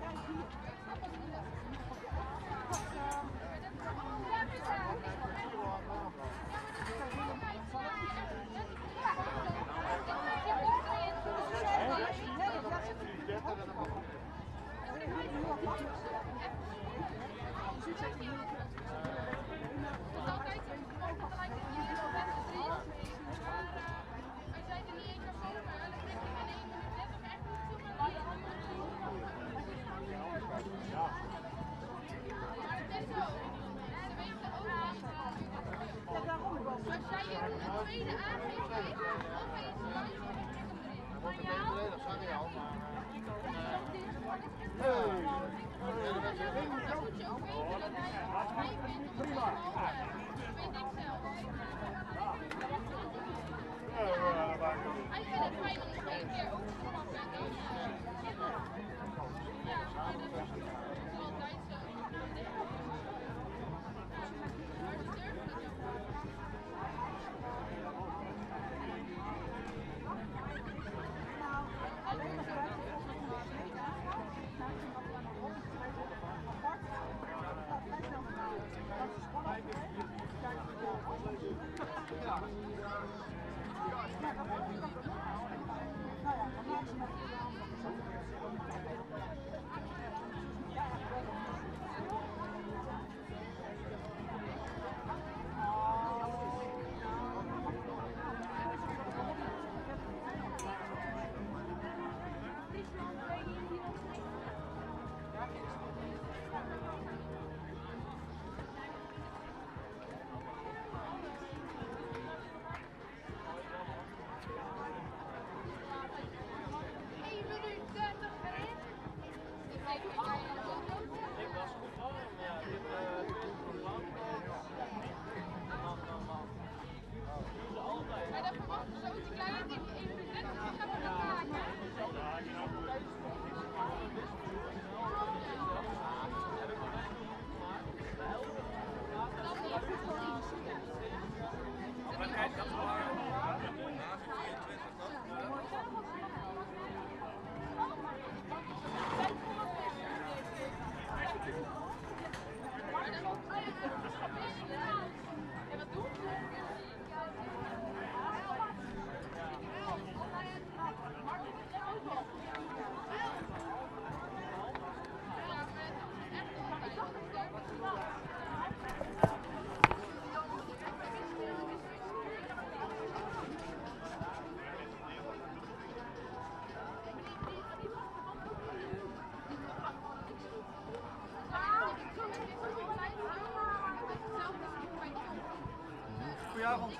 Goedenavond.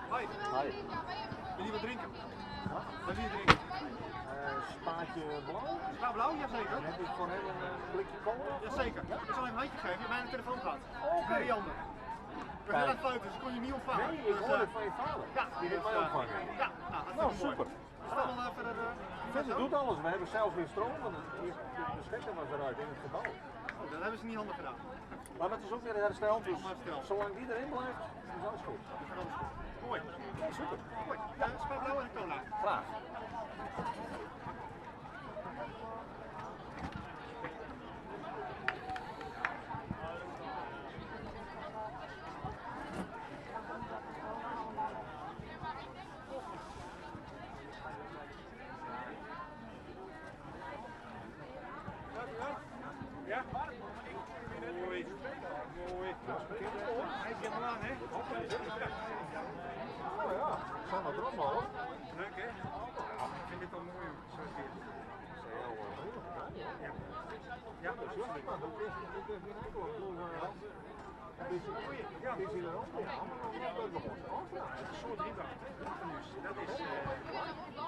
Hoi. Hoi. Wil je wat drinken? Wat wil je drinken? Spaatje blauw. Spa blauw, jazeker. En heb ik voor hem een blikje cola? Jazeker. Ik zal hem een handje geven. Je hebt mijn telefoon gehad. Oké. Okay. Rianne. Ik ben heel erg fout, dus ik kon je niet ontvangen. Nee, ik Dus, hoorde het van je vader. Ja, Die heeft dus, mij ontvangen. Ja, nou, hartstikke Nou, mooi. super. Is het allemaal verder? Verder doet alles. We hebben zelfs weer stroom, want de stekker was eruit in het gebouw. Oh, dat hebben ze niet handig gedaan. Maar dat is ook weer hersteld, dus Hersteld. zolang die erin blijft, is alles goed. Dat is alles goed. Mooi. Ja, super. Mooi. Ja, spa blauw en cola. Graag. Ja? Mooi. Mooi. Hij is helemaal aan, hè? Oh ja, zijn we erop al? Leuk, hè? Ik vind dit al mooi, zoals dit. Ja. Ja, absoluut. Maar dat is geen enkel. Ik bedoel, Ja. is hier erop? Ja, maar dan dat gewoon. Het is een soort rietwacht, hè? Dus dat is.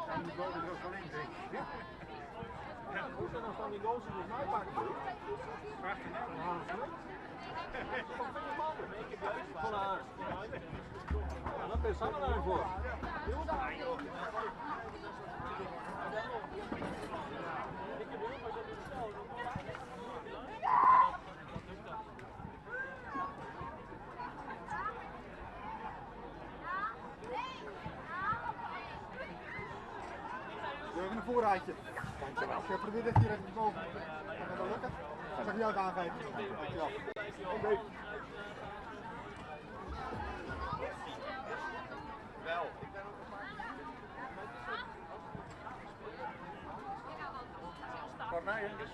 Daar moet boven er ook wel in, denk ik. Ja. Ja, goed, en dan staan die goals die mij pakken. Prachtig, hè? Van haar. Ja, dat is Sanne daar voor. We hebben een voorraadje. Dankjewel. Ik probeer dit hier even boven. Kan dat wel lukken? Dan zal ik jou het aangeven. Dankjewel. Oké. Wel. Voor mij, hè?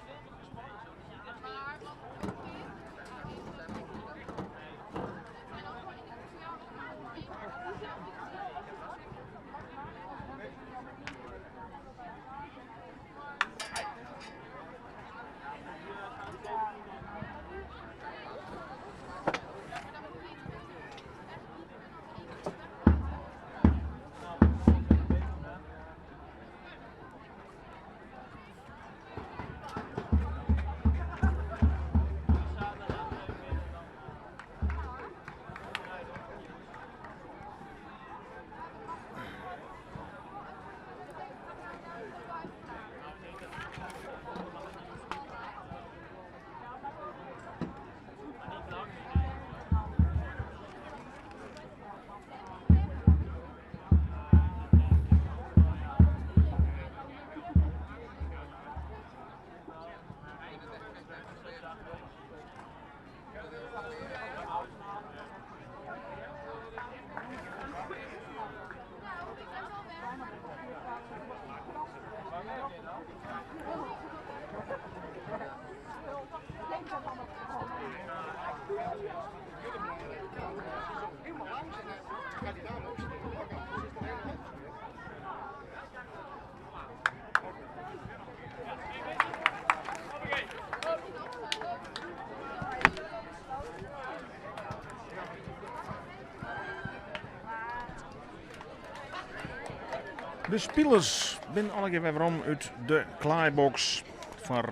De spilers binne allegear wer werom út de klaaiboks foar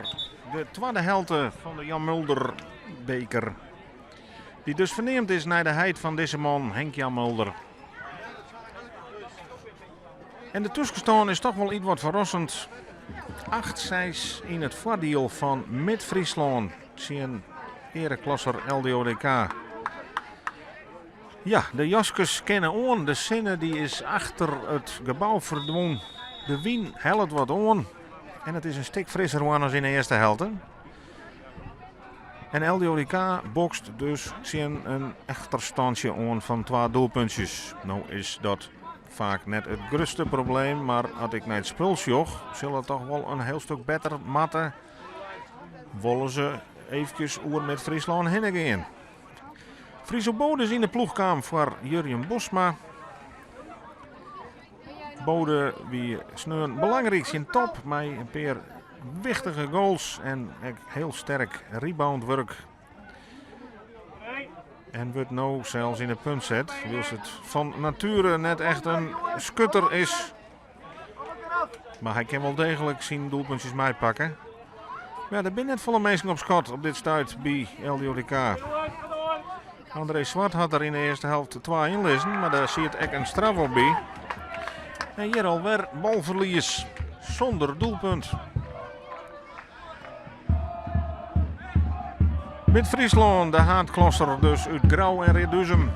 de twadde helte fan de Jan Mulder beker. Dy't dus ferneamd is nei de heit fan dizze man, Henk Jan Mulder. En de tuskenstân is toch wol ietwat ferrassend. 8-6 yn it foardiel fan Mid-Fryslân tsjin eareklasser LDODK. Ja, de jaskes kinne oan. De sinne die is achter it gebou ferdwûn. De wyn hellet wat oan. En it is in stik frisser waar as yn de earste helte. En LDODK bokst dus tsjin in efterstantsje oan fan twa doelpuntsjes. No is dat faak net it grutste probleem, mar as ik nei it spul sjoch, sil it toch wol in hiel stik better moatte. Wolle se eefkes oer Mid-Fryslân hinne gean. Friso Bode is yn de ploech kaam foar Jurjen Bosma. Bode wie sneon belangryk tsjin Top mei in pear wichtige goals en ek hiel sterk reboundwurk. En wurdt no sels yn de punt set, wylst it fan natuere net echt in skutter is. Mar hy kin wol deeglik syn doelpuntsjes meipakke. Ja, der binne net folle minsken op skot op dit stuit by LDODK. André Zwart hat der yn de earste helte twa ynlizzen, mar dêr siet ek in straf op by. En hjir alwer balferlies sûnder doelpunt. Mid-Fryslân, de haadklasser dus út Grou en Reduzum.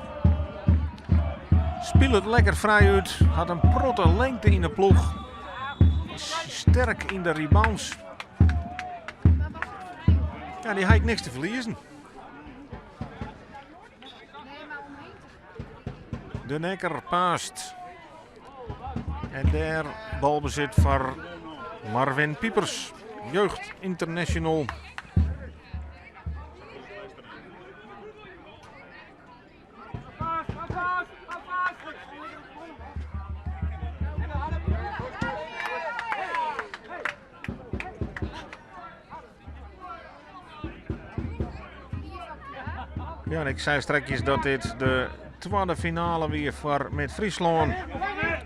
Spilet lekker frij út, hat in protte lengte yn de ploech. Sterk yn de rebounds. Ja, dy ha ek niks te ferliezen. De Nekker paast. En dêr balbesit foar Marvin Piepers, jeugd international. Ja, en ik sei strakjes dat dit de twadde finale wie foar Mid-Fryslân.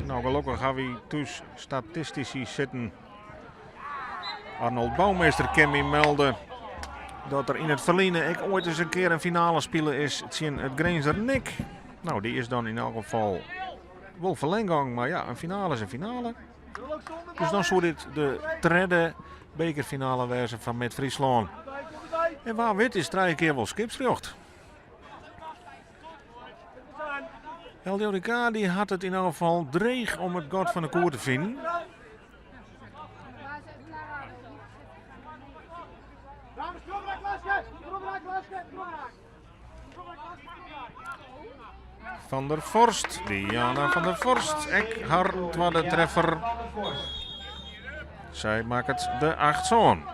No, gelokkich ha wy thús statistisy sitten. Arnold Bouwmeester kin my melde dat der yn it ferline ek oait ris in kear in finale spile is tsjin it Grinzer NIC. No, dy is dan yn elk gefal wol ferlern gong, mar ja, in finale is in finale. Dus dan soe dit de tredde bekerfinale wêze fan Mid-Fryslân. En wa wit is trije kear wol skipsrjocht. LDODK dy hat it yn elk gefal dreech om it gat fan de koer te finen. Van der Vorst, Diana van der Vorst, ek har twadde treffer. Sy makket de 8-sân.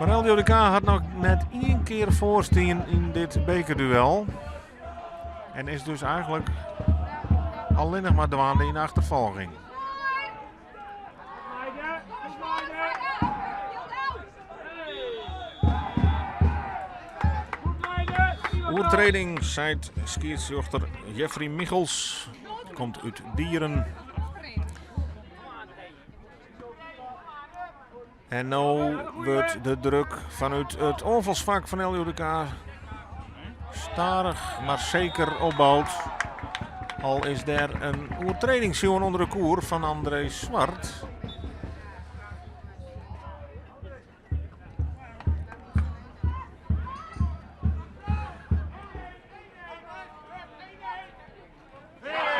Mar LDODK hat noch net ien kear foarstien yn dit bekerduel. En is dus eigenlik allinnich mar dwaande yn achterfolging. Oertreding, seit skiedsrjochter Jeffrey Michels. Komt út Dieren. En no wurdt de druk fanút it oanfalsfak fan LDODK stadich mar seker opboud. Al is der in oertreding sjoen ûnder de koer fan André Zwart.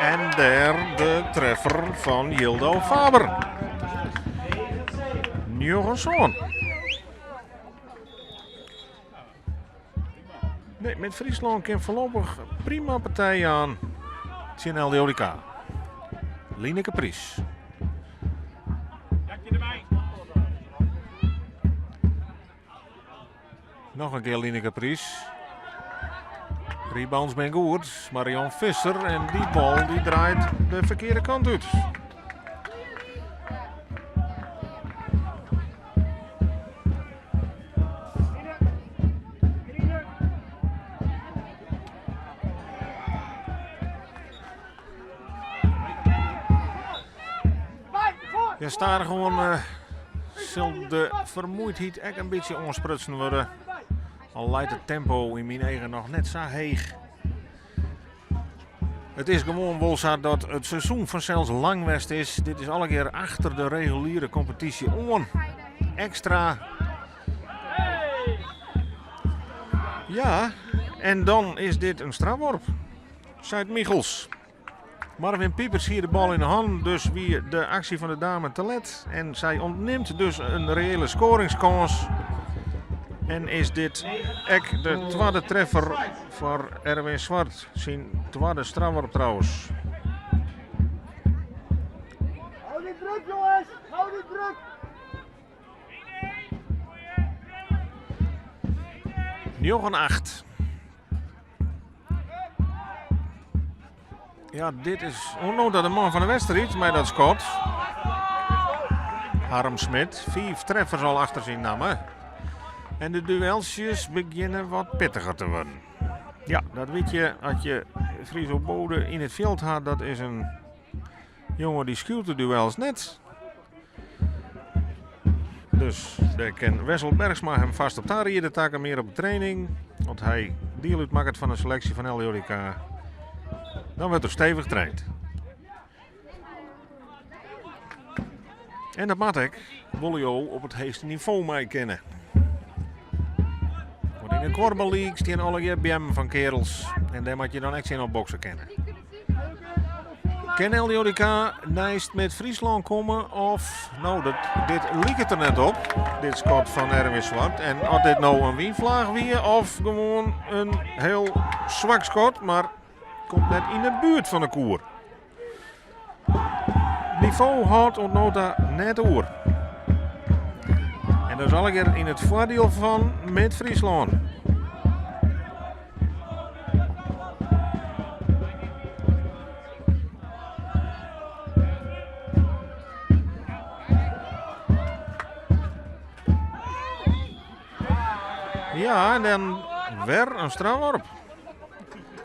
En dêr de treffer fan Jildo Faber. 9-7. Nee, Mid-Fryslân kin foarlopich prima partij jaan tsjin LDODK. Lineke Pries. Noch in kear Lineke Pries. Rebounds binne goed. Marion Visser en dy bal dy draait de ferkearde kant út. Ja, stadichoan uh, sil de fermuoidheid ek in bytsje oansprutsen wurde. Al leit it tempo yn myn eagen noch net sa heech. It is gewoan wol sa dat it seizoen fansels lang west is. Dit is allegear achter de reguliere kompetysje oan. Ekstra. Ja, en dan is dit in strafworp, seit Michels. Marvin Piepers hie de bal yn de hannen, dus wie de aksje fan de dame te let. En sy ûntnimt dus in reële skoringskâns. En is dit ek de twadde treffer foar Erwin Zwart. Syn twadde strafworp trouwens. Hou die druk jongens, hou die druk! 9-8. Ja, dit is oant de man fan de wedstriid mei dat skot. Harm Smit, fiif treffers al achter syn namme. En de duelsjes begjinne wat pittiger te wurden. Ja, dat wit je as je Friso Bode yn it fjild hat, dat is in jonge dy skielt de duels net. Dus dêr kin Wessel Bergsma him fêst op tariede takke mear op de training. Want hy diel útmakket fan de seleksje fan LDODK. Dan wurdt er stevich traind. En dat moat ek, wolle jo op it heechste nivo mei kinne. Want yn de Kuorbal League stean allegear beammen fan kearels. En dêr moat je dan ek tsjin op bokse kinne. Kin LDODK neist Mid-Fryslân komme of, no, dat, dit liket der net op, dit skot fan Erwin Zwart. En as dit no in wynflaach wie of gewoan in hiel swak skot, mar komt net yn de buert fan de koer. Nivo hâldt oant no ta net oer. En dat is allegear yn it foardiel fan Mid-Fryslân. Ja, en dan wer in strafworp.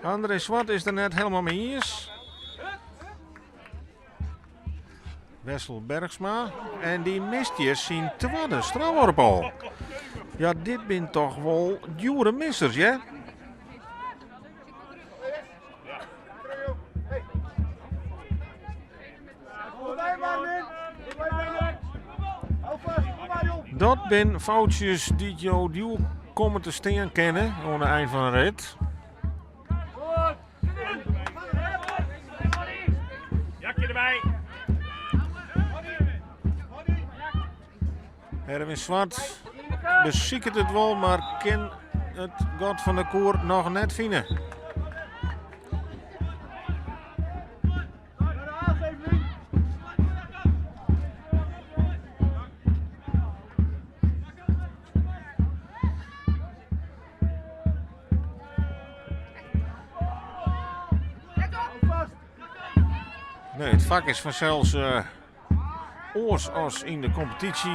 André Zwart is der net hielendal mei iens. Wessel Bergsma. En dy mist hjir syn twadde strafworp al. Ja, dit binne toch wol djoere missers, hè? Dat binne foutsjes dy't jo djoer komme te stean kinne oan de ein fan de rit. Jakje derby. Erwin Zwart besiket it wol, mar kin it gat fan de koer noch net fine. Nee, it fak is fansels uh, oars as yn de kompetysje.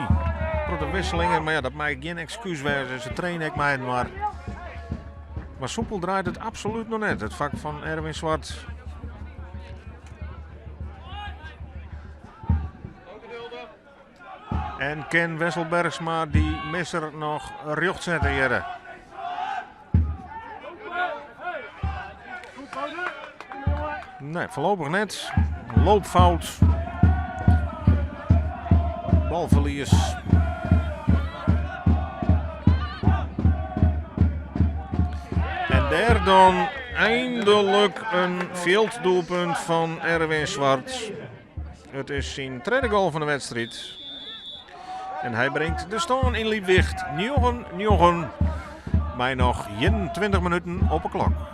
Protte wisselingen, mar ja, dat mei gjin ekskús wêze. Se traine ek mei inoar. Mar soepel draait it absolút noch net. It fak fan Erwin Zwart. En kin Wessel Bergsma dy misser noch rjocht sette hjirre. Nee, foarlopich net. Loopfout. Balferlies. En dêr dan eindelijk in fjilddoelpunt fan Erwin Zwart. It is syn tredde goal fan de wedstriid. En hy bringt de stân yn lykwicht 9-9 mei noch 21 minuten op 'e klok.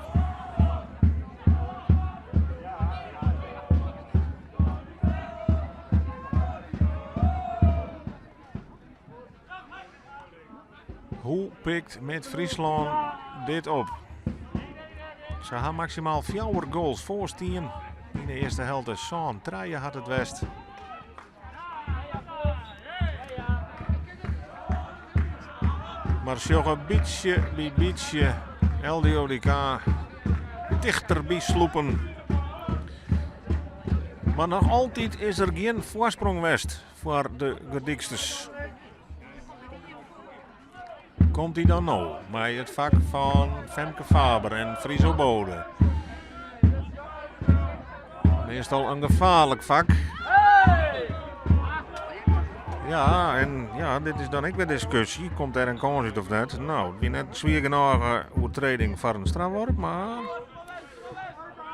Hoe pikt Mid-Fryslân dit op? Se ha maksimaal fjouwer goals foarstien yn de earste helte. 7-3 hat it west. Mar sjogge bytsje by bytsje LDODK tichterby slûpen. Mar noch altyd is der gjin foarsprong west. Foar de Gerdyksters. Komt hy dan no mei it fak fan Femke Faber en Friso Bode. Meastal in gefaarlik fak. Ja, en ja, dit is dan ek wer diskusje. Komt der in kâns út of net? No, it wie net swier genôch oertreding foar in strafworp, mar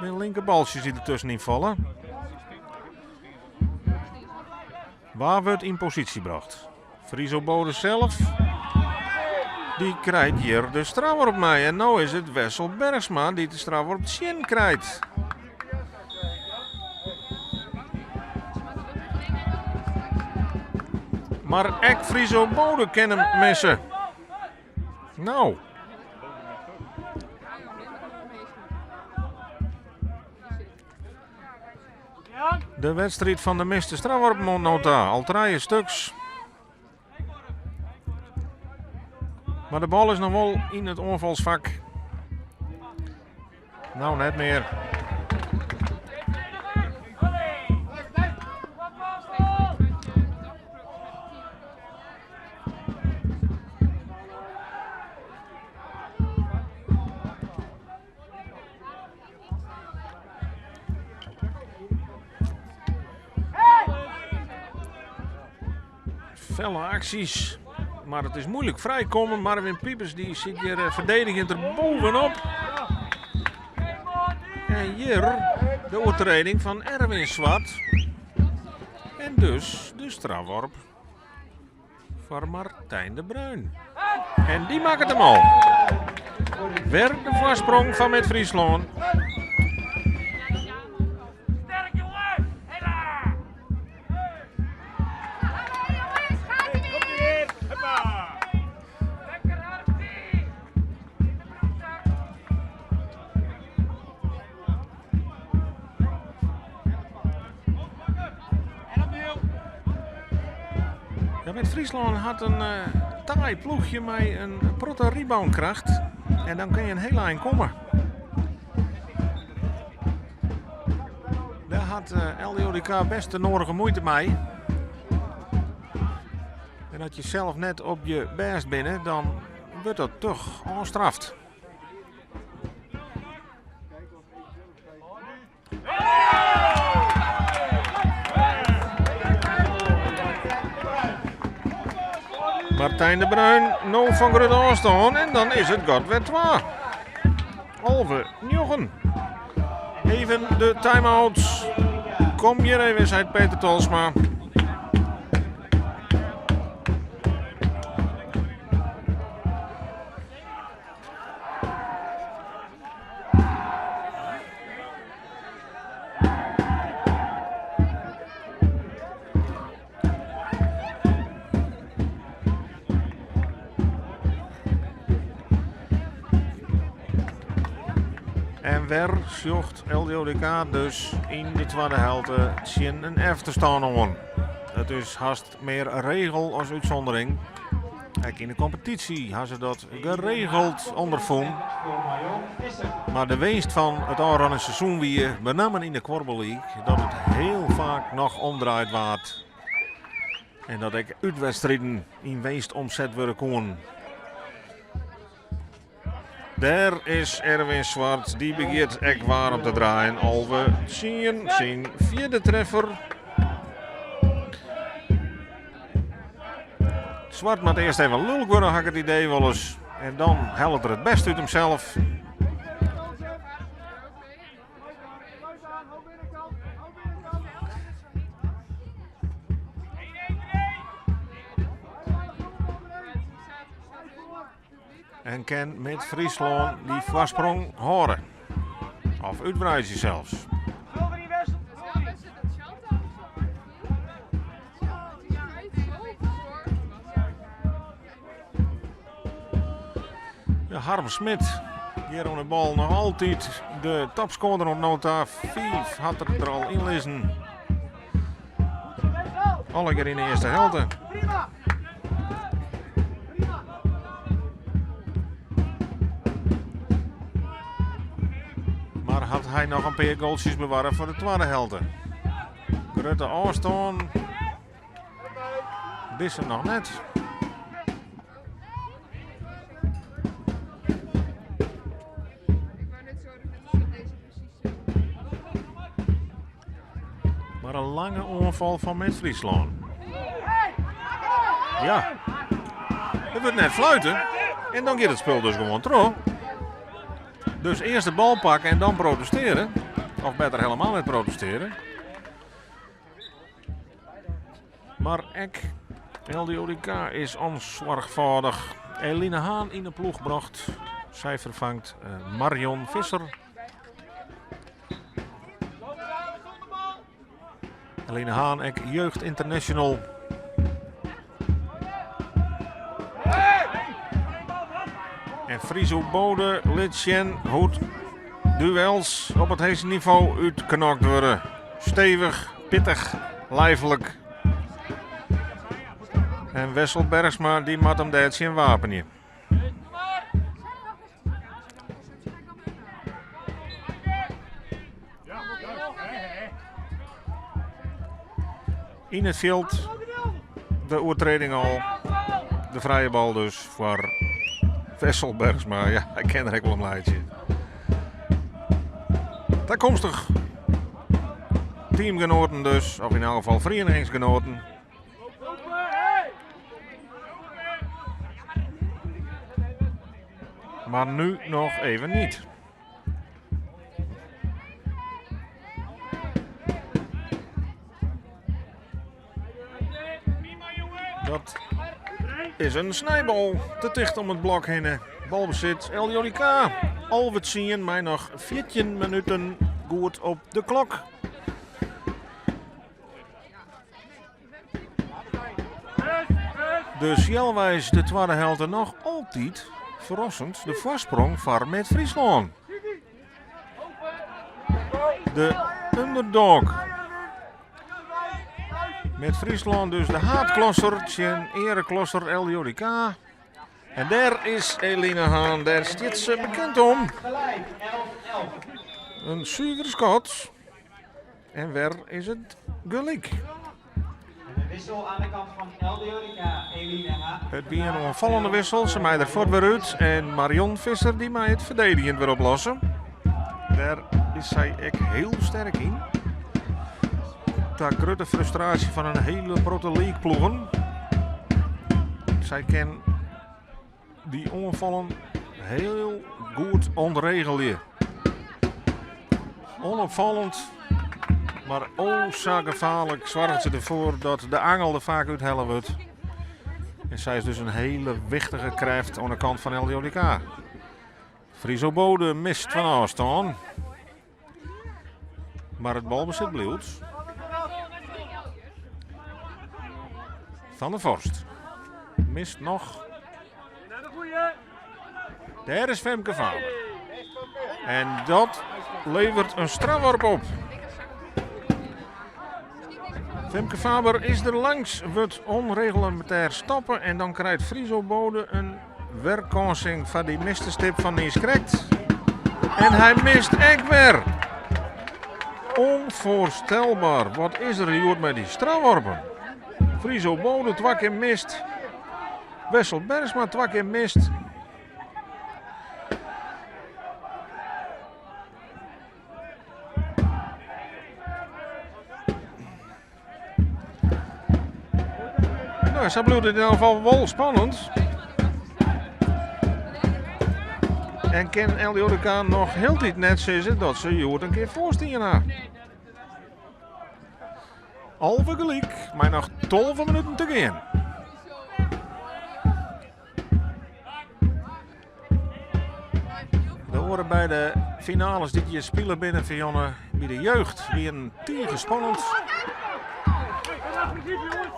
binne linke baltsjes dy't der tuskenyn falle. Wa wurdt yn posysje brocht? Friso Bode sels. Dy krijt hjir de strafworp mei. En no is it Wessel Bergsma dy't de strafworp tsjin krijt. Mar ek Friso Bode kin him misse. No. De wedstriid fan de miste strafworpen oant no ta. Al trije stuks. Mar de bal is noch wol yn it oanfalsfak. No net mear. Felle aksjes, mar it is moeilik frijkommen. Marvin Piepers dy sit hjir eh, ferdedigend der bovenop. En hjir de oertreding fan Erwin Zwart. En dus de strafworp foar Martijn de Bruin. En dy makket him al. Wer de foarsprong fan Mid Fryslân. Ja, Mid Fryslân hat in uh, taai ploechje mei in protte reboundkracht. En dan kin je in hiel ein komme. Dêr hat uh, eh, LDODK best de nodige muoite mei. En as je sels net op je bêst binne, dan wurdt dat toch ôfstraft. Martijn de Bruin, no fan grutte ôfstân en dan is it gat wer twa. 11-9. Even de time-out. Kom hjir even, seit Peter Tolsma. En wer sjocht LDODK dus yn de twadde helte tsjin in efterstân oan. It is hast mear regel as útsûndering. Ek yn de kompetysje ha se dat geregeld ûnderfûn. Mar de winst fan it ôfrûne seizoen wie, benammen yn de Kuorbal League, dat it hiel faak noch omdraaid waard. En dat ek útwedstriden yn winst omset wurde koenen. Dêr is Erwin Zwart, dy begjint ek waarm te draaien. 11-10, syn fjirde treffer. Zwart moat earst even lulk wurde, ha ik it idee wolris. En dan hellet er it bêste út himsels. En kin Mid Fryslân dy foarsprong hâlde. Of útwreidzje sels. Ja, Harm Smit hjir oan de bal noch altyd de topskoarder oant no ta. Fiif hat er der al yn lizzen. Allegear yn de earste helte. Mar hat hy noch in pear goaltsjes bewarre foar de twadde helte. Grutte ôfstân. Dizze noch net. Mar in lange oanfal fan Mid-Fryslân. Ja, der wurdt net fluiten en dan giet it spul dus gewoan troch. Dus earst de bal pakke en dan protestearje. Of better helemaal net protestearje. Mar ek LDODK is onsoarchfâldich. Eline Haan yn de ploech brocht. Sy ferfangt eh, Marion Visser. Eline Haan ek jeugd international. En Friso Bode lit sjen hoe't duels op it heechste nivo útknokt wurde. Stevich, pittich, lijflik. En Wessel Bergsma dy moat him dêr tsjin wapenje. Yn it fjild de oertreding al. De frije bal dus foar Wessel Bergsma. Ja, hy kin der ek wol om laitsje. Takomstich teamgenoaten dus, of yn elk gefal ferienigingsgenoaten. Maar nu nog even niet. Dat is in snijbal. Te ticht om it blok hinne. Balbesit LDODK. 11-10 mei noch 14 minuten goed op de klok. Dus healweis de twadde helte noch altyd ferrassend de foarsprong foar Mid-Fryslân. De underdog. Mid-Fryslân dus de haadklasser tsjin eareklasser LDODK. En dêr is Eline Haan, dêr stiet se bekend om. In suver skot. En wer is it gelyk. De wissel aan de kant fan LDODK, Eline Haan. It wie in oanfallende wissel, se mei der fuort wer út. En Marion Visser dy mei it ferdedigend wer oplosse. Dêr is sy ek hiel sterk yn. Ta grutte frustraasje fan in hiele protte leagueploegen. Sy kin dy oanfallen hiel goed ûntregelje. Onopfallend, mar o sa gefaarlik soarget se derfoar dat de angel der faak úthelle wurdt. En sy is dus in hiele wichtige krêft oan de kant fan LDODK. Friso Bode mist fan ôfstân. Mar it balbesit bliuwt. Van der Vorst mist noch. Dêr is Femke Faber. En dat leveret in strafworp op. Femke Faber is der langs, wurdt ûnreglemintêr stoppe en dan krijt Friso Bode in Werkânsing foar dy miste stip fan niiskrekt. En hy mist ek wer. Onvoorstelbaar. Wat is der hjoed mei dy strafworpen? Friso Bode twa kear mist. Wessel Bergsma twa kear mist. No, sa bliuwt it yn elk gefal wol spannend. En kin LDODK noch hieltyd net sizze dat se hjoed in kear foarstien ha. 11 gelyk, mei noch 12 minuten te gean. De oare beide finales dy't hjir spile binne Fionne by de jeugd wienen tige spannend.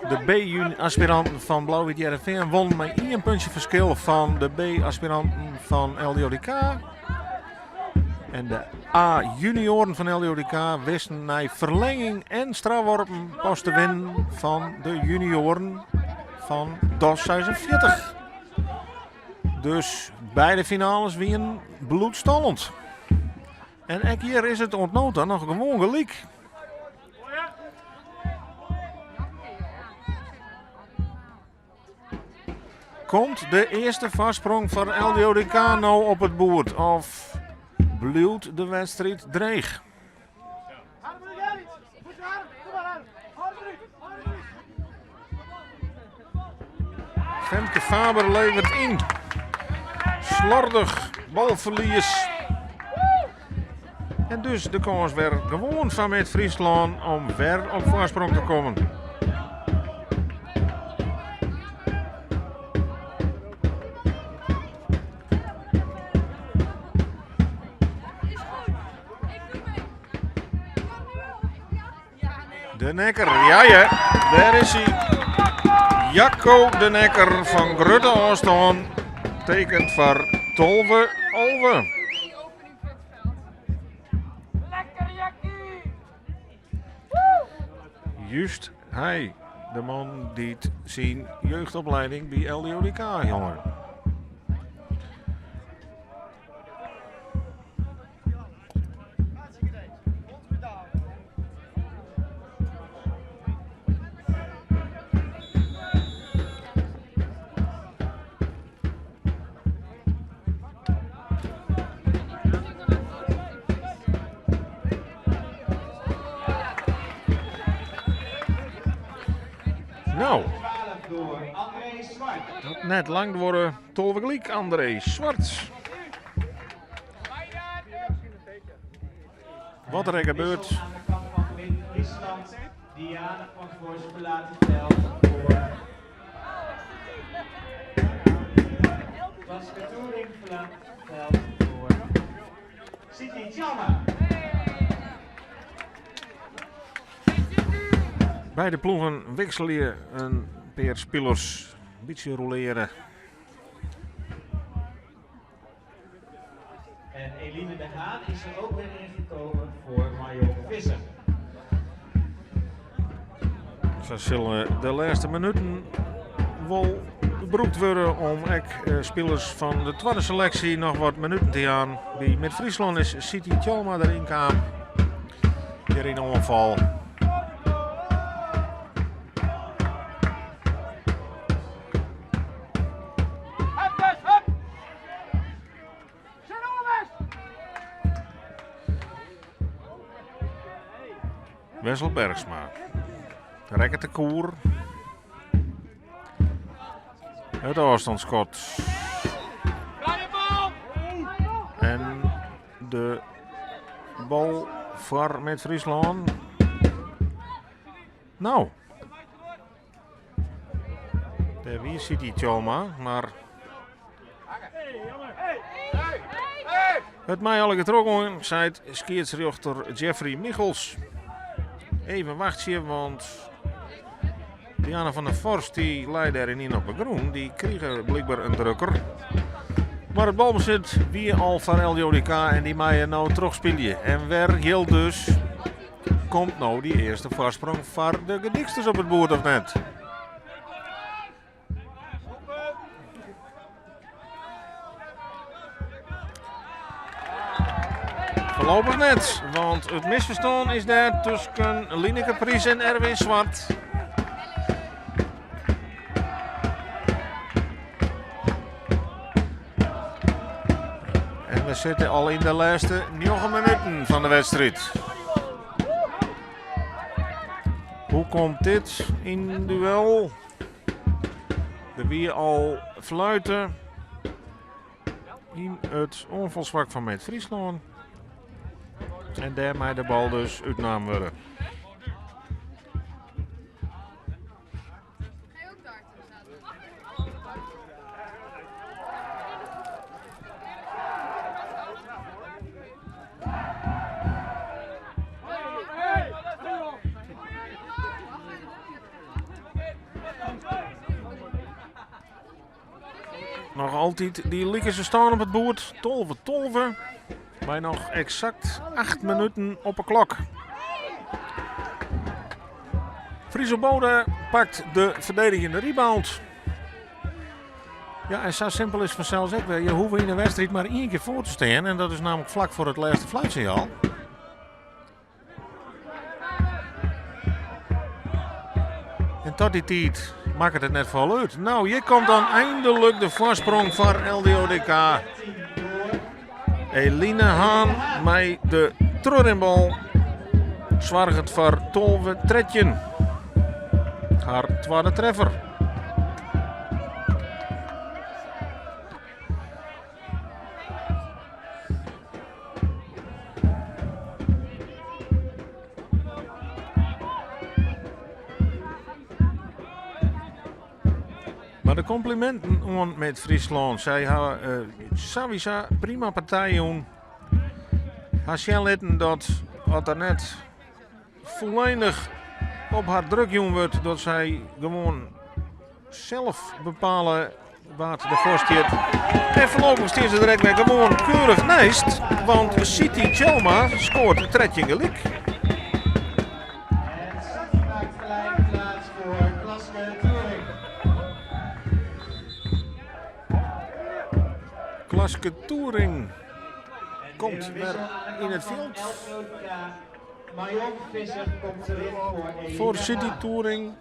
De B-aspiranten fan Blauw-Wit Hearrenfean wonnen mei ien puntsje ferskil fan de B-aspiranten fan LDODK. En de A-junioaren fan LDODK wisten nei ferlenging en strafworpen pas te winnen fan de junioaren fan DOS 46. Dus beide finales wienen bloedstollend. En ek hjir is it oant no ta noch gewoan gelyk. Komt de earste foarsprong foar LDODK no op it boerd of bliuwt de wedstriid dreech? Femke Faber levert yn. Slordich balferlies. En dus de kâns wer gewoan foar Mid-Fryslân om wer op foarsprong te kommen. De Nekker, ja ja, dêr is hy. Jacco de Nekker fan grutte ôfstân tekent foar 12-11. Just hy, de man dy't syn jeugdopleiding by LDODK hong. No, dat net lang duorre 12 gelyk André Zwart. Wat der ek gebeurt. Aan de kant van Mid-Friesland, Diana van Voorst verlaat het veld voor Klaske Toering verlaat het veld voor Siti Tjalma. Beide ploegen wikselje in pear spilers. In bytsje roleare. En Eline de Haan is er ook weer ingekomen voor Marion Visser. Sa sille de lêste minuten wol brûkt wurde om ek eh, spilers fan de twadde seleksje noch wat minuten te jaan. By Mid-Fryslân is Siti Tjalma deryn kaam. Hjir yn oanfal. Wessel Bergsma rekket de koer. It ôfstânsskot. En de bal foar Mid-Fryslân. No. Dêr wie Siti Tjalma, mar it mei allegear trochgean, seit skiedsrjochter Jeffrey Michels. Even wachtsje, want Diana van der Vorst dy lei dêr yn op 'e grûn. Dy krige blykber in drukker. Mar it balbesit wie al foar LDODK en dy meie no trochspylje. En wer jildt dus Komt no dy earste foarsprong foar de Gerdyksters op it boerd of net? Foarlopich net, want it misferstân is dêr tusken Lineke Pries en Erwin Zwart. En we sitte al yn de lêste njoggen minuten fan de wedstriid. Hoe komt dit yn duel? Der wie al fluite yn it oanfalsfak fan Mid-Fryslân. En dêr mei de bal dus útnaam wurde. Noch altyd dy likense stân op it boerd, 12-12. Mei noch eksakt 8 minuten op 'e klok. Friso Bode pakt de ferdigenjende rebound. Ja, en sa simpel is fansels ek wer. Je hoege yn in wedstriid mar ien kear foar te stean. En dat is namelijk flak foar it lêste fluitsinjaal. En tot dy tiid Makket it net folle út. No, hjir komt dan eindelik de foarsprong foar LDODK. Eline Haan mei de trochrinbal soarget foar 12-13. Har twadde treffer. Mar de kompliminten oan Mid Fryslân. Sy ha sawiesa prima partij jûn. Ha sjen litten dat as der net fûleindich op har druk jûn wurdt, dat sy gewoan sels bepale wa't derfoar stiet. En foarlopich stean se der ek wer gewoan keurich neist, want Siti Tjalma skoart 13 gelyk. En Siti maakt gelijk plaats voor Klaske Toering. Klaske Toering komt wer yn it fjild. Marion Visser komt erin voor Eline Foar Siti Haan. Toering.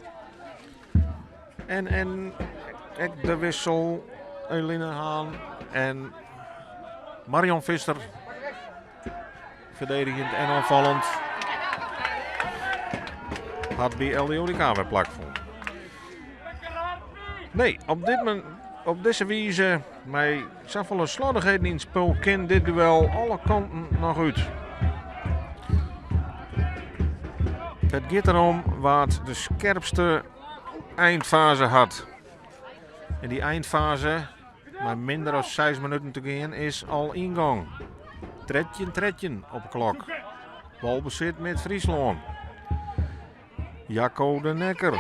En, en ek de wissel Eline Haan en Marion Visser. Ferdigenjend en oanfallend. Hat by LDODK wer plakfûn. Nee, op, dit men, op dizze wize, mei safolle slordichheden yn it spul, kin dit duel alle kanten noch út. It giet derom wa't de skerpste eindfaze hat. En dy eindfaze, mei minder as seis minuten te gean, is al yn gong. 13-13 op 'e klok. Balbesit Mid Fryslân. Jacco de Nekker.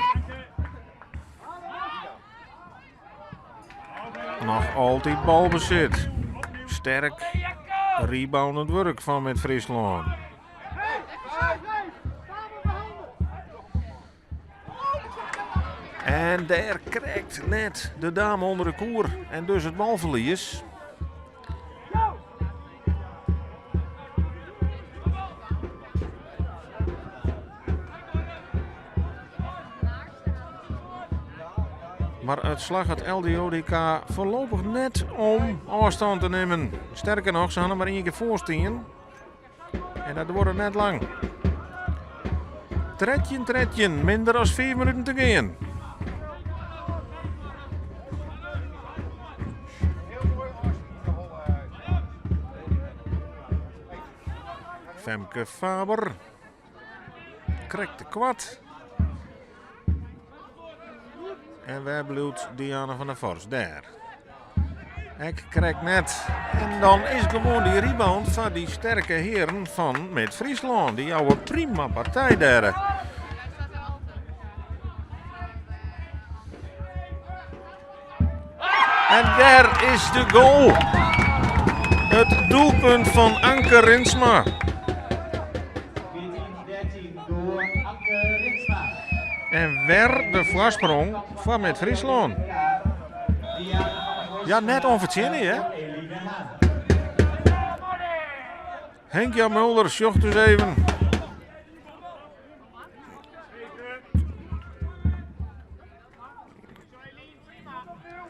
Noch altyd balbesit. Sterk reboundend wurk fan Mid Fryslân. En dêr krekt net de dame ûnder de koer en dus it balferlies. Mar it slagget LDODK foarlopich net om ôfstân te nimmen. Sterker noch, se hawwe mar ien kear foarstien. En dat duorre net lang. 13-13, minder as 5 minuten te gean. Femke Faber. Krekt te koart. En wêr bliuwt Diana van der Vorst? Dêr. Ek krekt net. En dan is gewoan dy rebound foar dy sterke hearen fan Mid Fryslân. Dy jouwe prima partij dêr. En dêr is de goal. It doelpunt fan Anke Rinsma. 14-13 door Anke Rinsma. En wer de foarsprong foar Mid Fryslân. Ja, net ûnfertsjinne, hè? Henk-Jan Mulder sjocht dus even.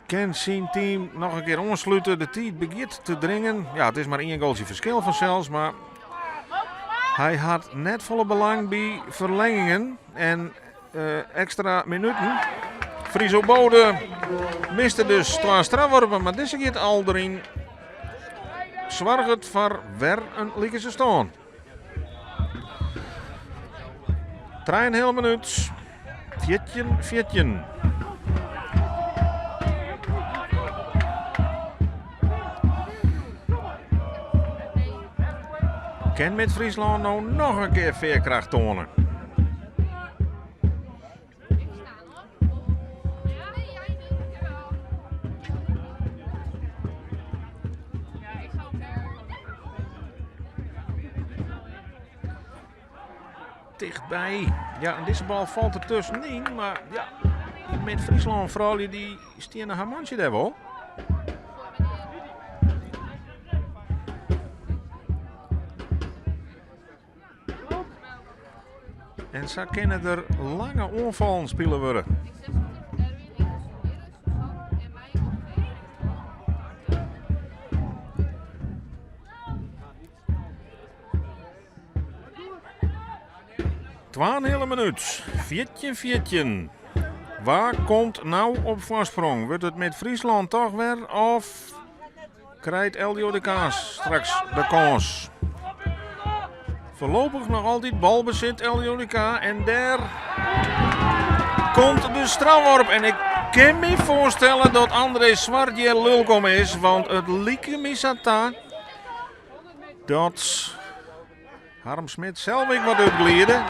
Kin syn team noch in kear oanslute. De tiid begjint te dringen. Ja, it is mar ien goaltsje ferskil fansels, mar hy hat net folle belang by ferlengingen en ekstra minuten. Friso Bode miste dus twa strafworpen, mar dizze giet al deryn. Soarget foar wer in likense stân. Trijenheale minút. 14-14. Kin Mid Fryslân no noch in kear fearkracht toane? Tichtby. Ja, en dizze bal falt der tuskenyn, mar ja, Mid Fryslân froulju dy steane har mantsje dêr wol. En sa kinne der lange oanfallen spile wurde. Twaenheale minút, 14 14. Wa komt no op foarsprong? Wurdt it Mid-Fryslân toch wer of krijt LDODK straks de kâns? Foarlopich noch altyd balbesit LDODK en dêr komt de strafworp. En ik kin my foarstelle dat André Zwart hjir lulk om is, want it like my sa ta dat Harm Smit sels ek wat útgliide.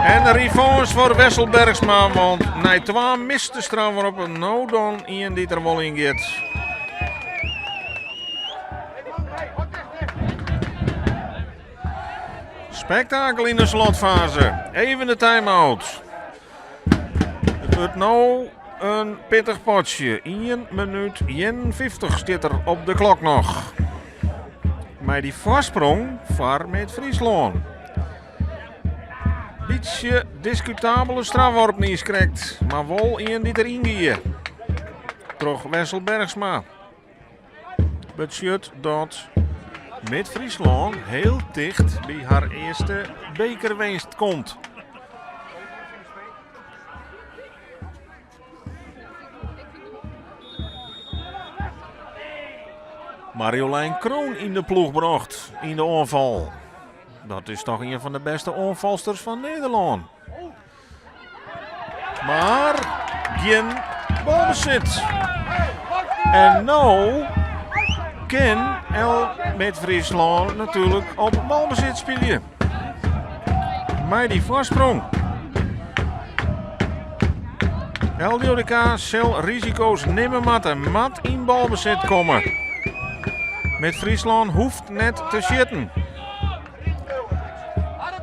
En de revanche foar Wessel Bergsma, want nei twa miste strafworpen, no dan ien dy't der wol yn giet. Spektakel yn de slotfaze. Even de time-out. It wurdt no in pittich potsje. 1 minút 51 stiet der op de klok noch. Mei dy foarsprong foar Mid-Fryslân. Bytsje diskutabele strafworp niiskrekt, mar wol ien dy't deryn gie. Troch Wessel Bergsma. Betsjut dat Mid-Fryslân hiel ticht by har earste bekerwinst komt. Marjolein Kroon yn de ploech brocht yn de oanfal. Dat is toch ien fan de bêste oanfalsters fan Nederlân. Mar gjin balbesit. En no kin El Mid-Fryslân natuerlik op balbesit spylje. Mei dy foarsprong. LDODK sil risiko's nimme moatte, moat yn balbesit komme. Mid-Fryslân hoecht net te sjitten.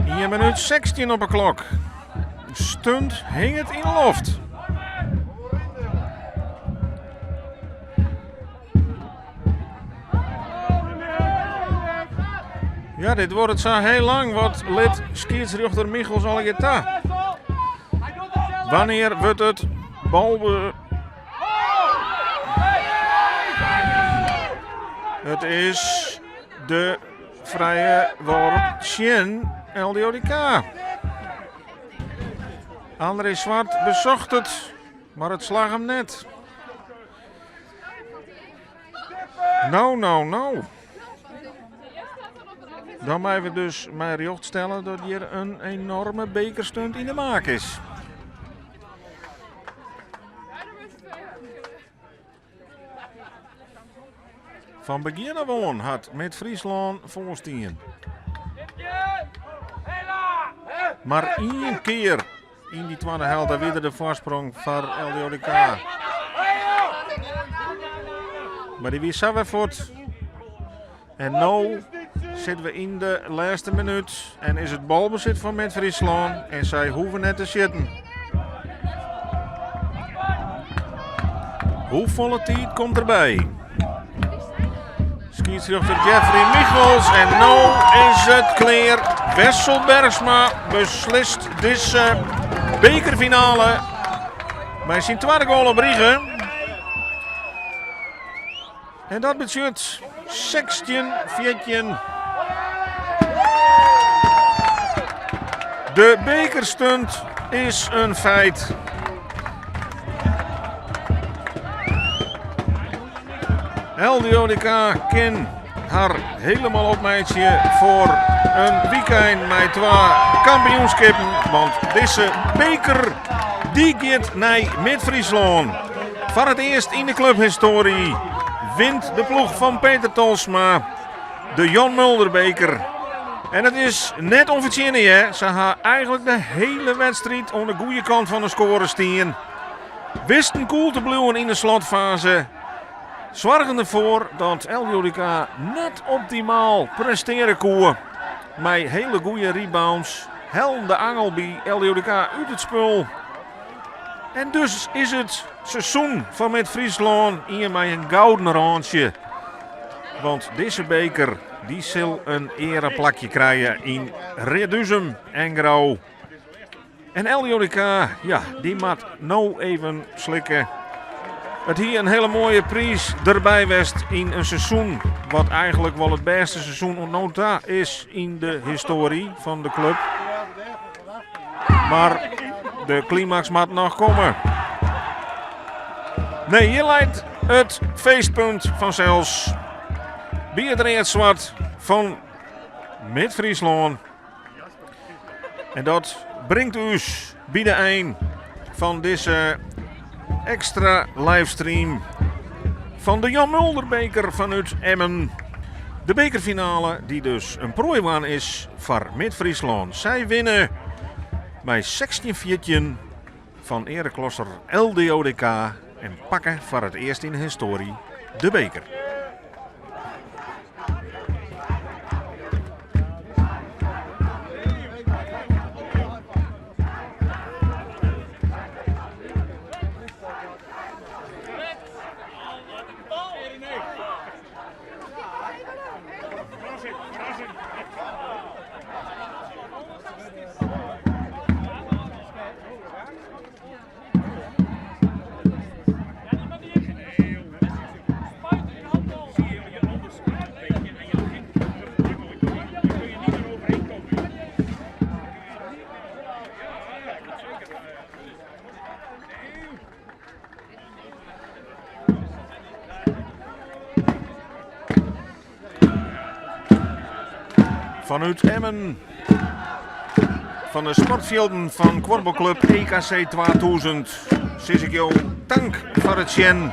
1 minút 16 op 'e klok. Stunt hinget yn 'e loft. Ja, dit duorret sa hiel lang. Wat lit skiedsrjochter Michels allegear ta? Wannear wurdt it balbe... It is de frije worp tsjin LDODK. André Zwart besocht it, mar it slagge him net. No, no, no. Dan meie we dus mei rjocht stelle dat hjir in enorme bekerstunt yn de maak is. Fan begjin af oan hat Mid-Fryslân foarstien. Mar ien kear yn dy twadde helte wie der de foarsprong foar LDODK. Mar dy wie sa wer fuort. En no sitte we yn de lêste minút en is it balbesit fan Mid-Fryslân en sy hoege net te sjitten. Hoefolle tiid komt derby? Skiedsrjochter Jeffrey Michels en no is it klear. Wessel Bergsma beslist dizze bekerfinale mei syn twadde goal op rige. En dat betsjut 16-14. De bekerstunt is in feit. LDODK kin har hielendal opmeitsje foar in wykein mei twa kampioenskippen. Want dizze beker dy giet nei Mid-Fryslân. Foar it earst yn de kluphistoarje wint de ploech fan Peter Tolsma de Jan Mulderbeker. En it is net ûnfertsjinne, hear. Se ha eigenlik de hiele wedstriid oan de goede kant fan de skoare stien. Wisten koel te bliuwen yn de slotfaze. Soargen derfoar dat LDODK net optimaal prestearje koe. Mei hiele goede rebounds hellen de angel by LDODK út it spul. En dus is it seizoen fan Mid-Fryslân ien mei in gouden rântsje. Want dizze beker dy sil in eareplakje krije yn Reduzum en Grou. En LDODK, ja, dy moat no even slikke. It hie in hiele moaie priis derby west yn in seizoen wat eigenlik wol it bêste seizoen oant no ta is yn de histoarje fan de klup. Mar de klimaks moat noch komme. Nee, hjir leit it feestpunt fansels. By it read-swart fan Mid-Fryslân. En dat bringt ús by de ein fan dizze ekstra livestream fan de Jan Mulderbeker fanút Emmen. De bekerfinale dy't dus in proai wurden is foar Mid-Fryslân. Sy winne mei 16-14 fan eareklasser LDODK en pakke foar it earst yn de histoarje de beker. Fanút Emmen, fan de sportfjilden fan kuorbalklup EKC 2000, sis ik jo tank foar it sjen.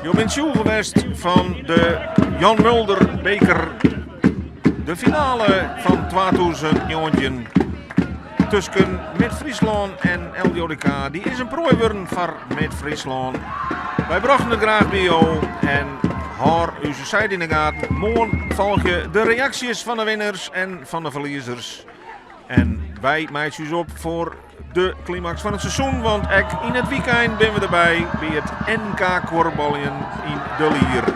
Jo binne tsjûge west fan de Jan Mulder beker, de finale fan 2019 tusken Mid-Fryslân en LDODK. Dy is in proai wurden foar Mid-Fryslân. Wy brochten it graach by jo en hâld ús side yn de gaten. Moarn folgje de reaksjes fan de winners en fan de ferliezers. En wy meitsje ús op foar de klimaks fan it seizoen, want ek yn it wykein binne we derby by it NK kuorbaljen yn De Lier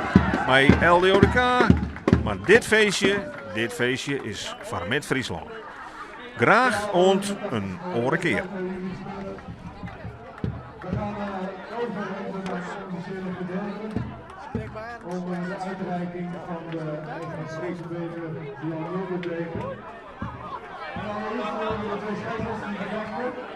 mei LDODK. Mar dit feestje, dit feestje is foar Mid-Fryslân. Graach oant in oare kear. We gaan over naar het officiële gedeelte. Om de uitreiking van de eigen sponsorbeker, de Jan Mulderbeker. En allereerst willen we de twee scheidsrechters bedanken.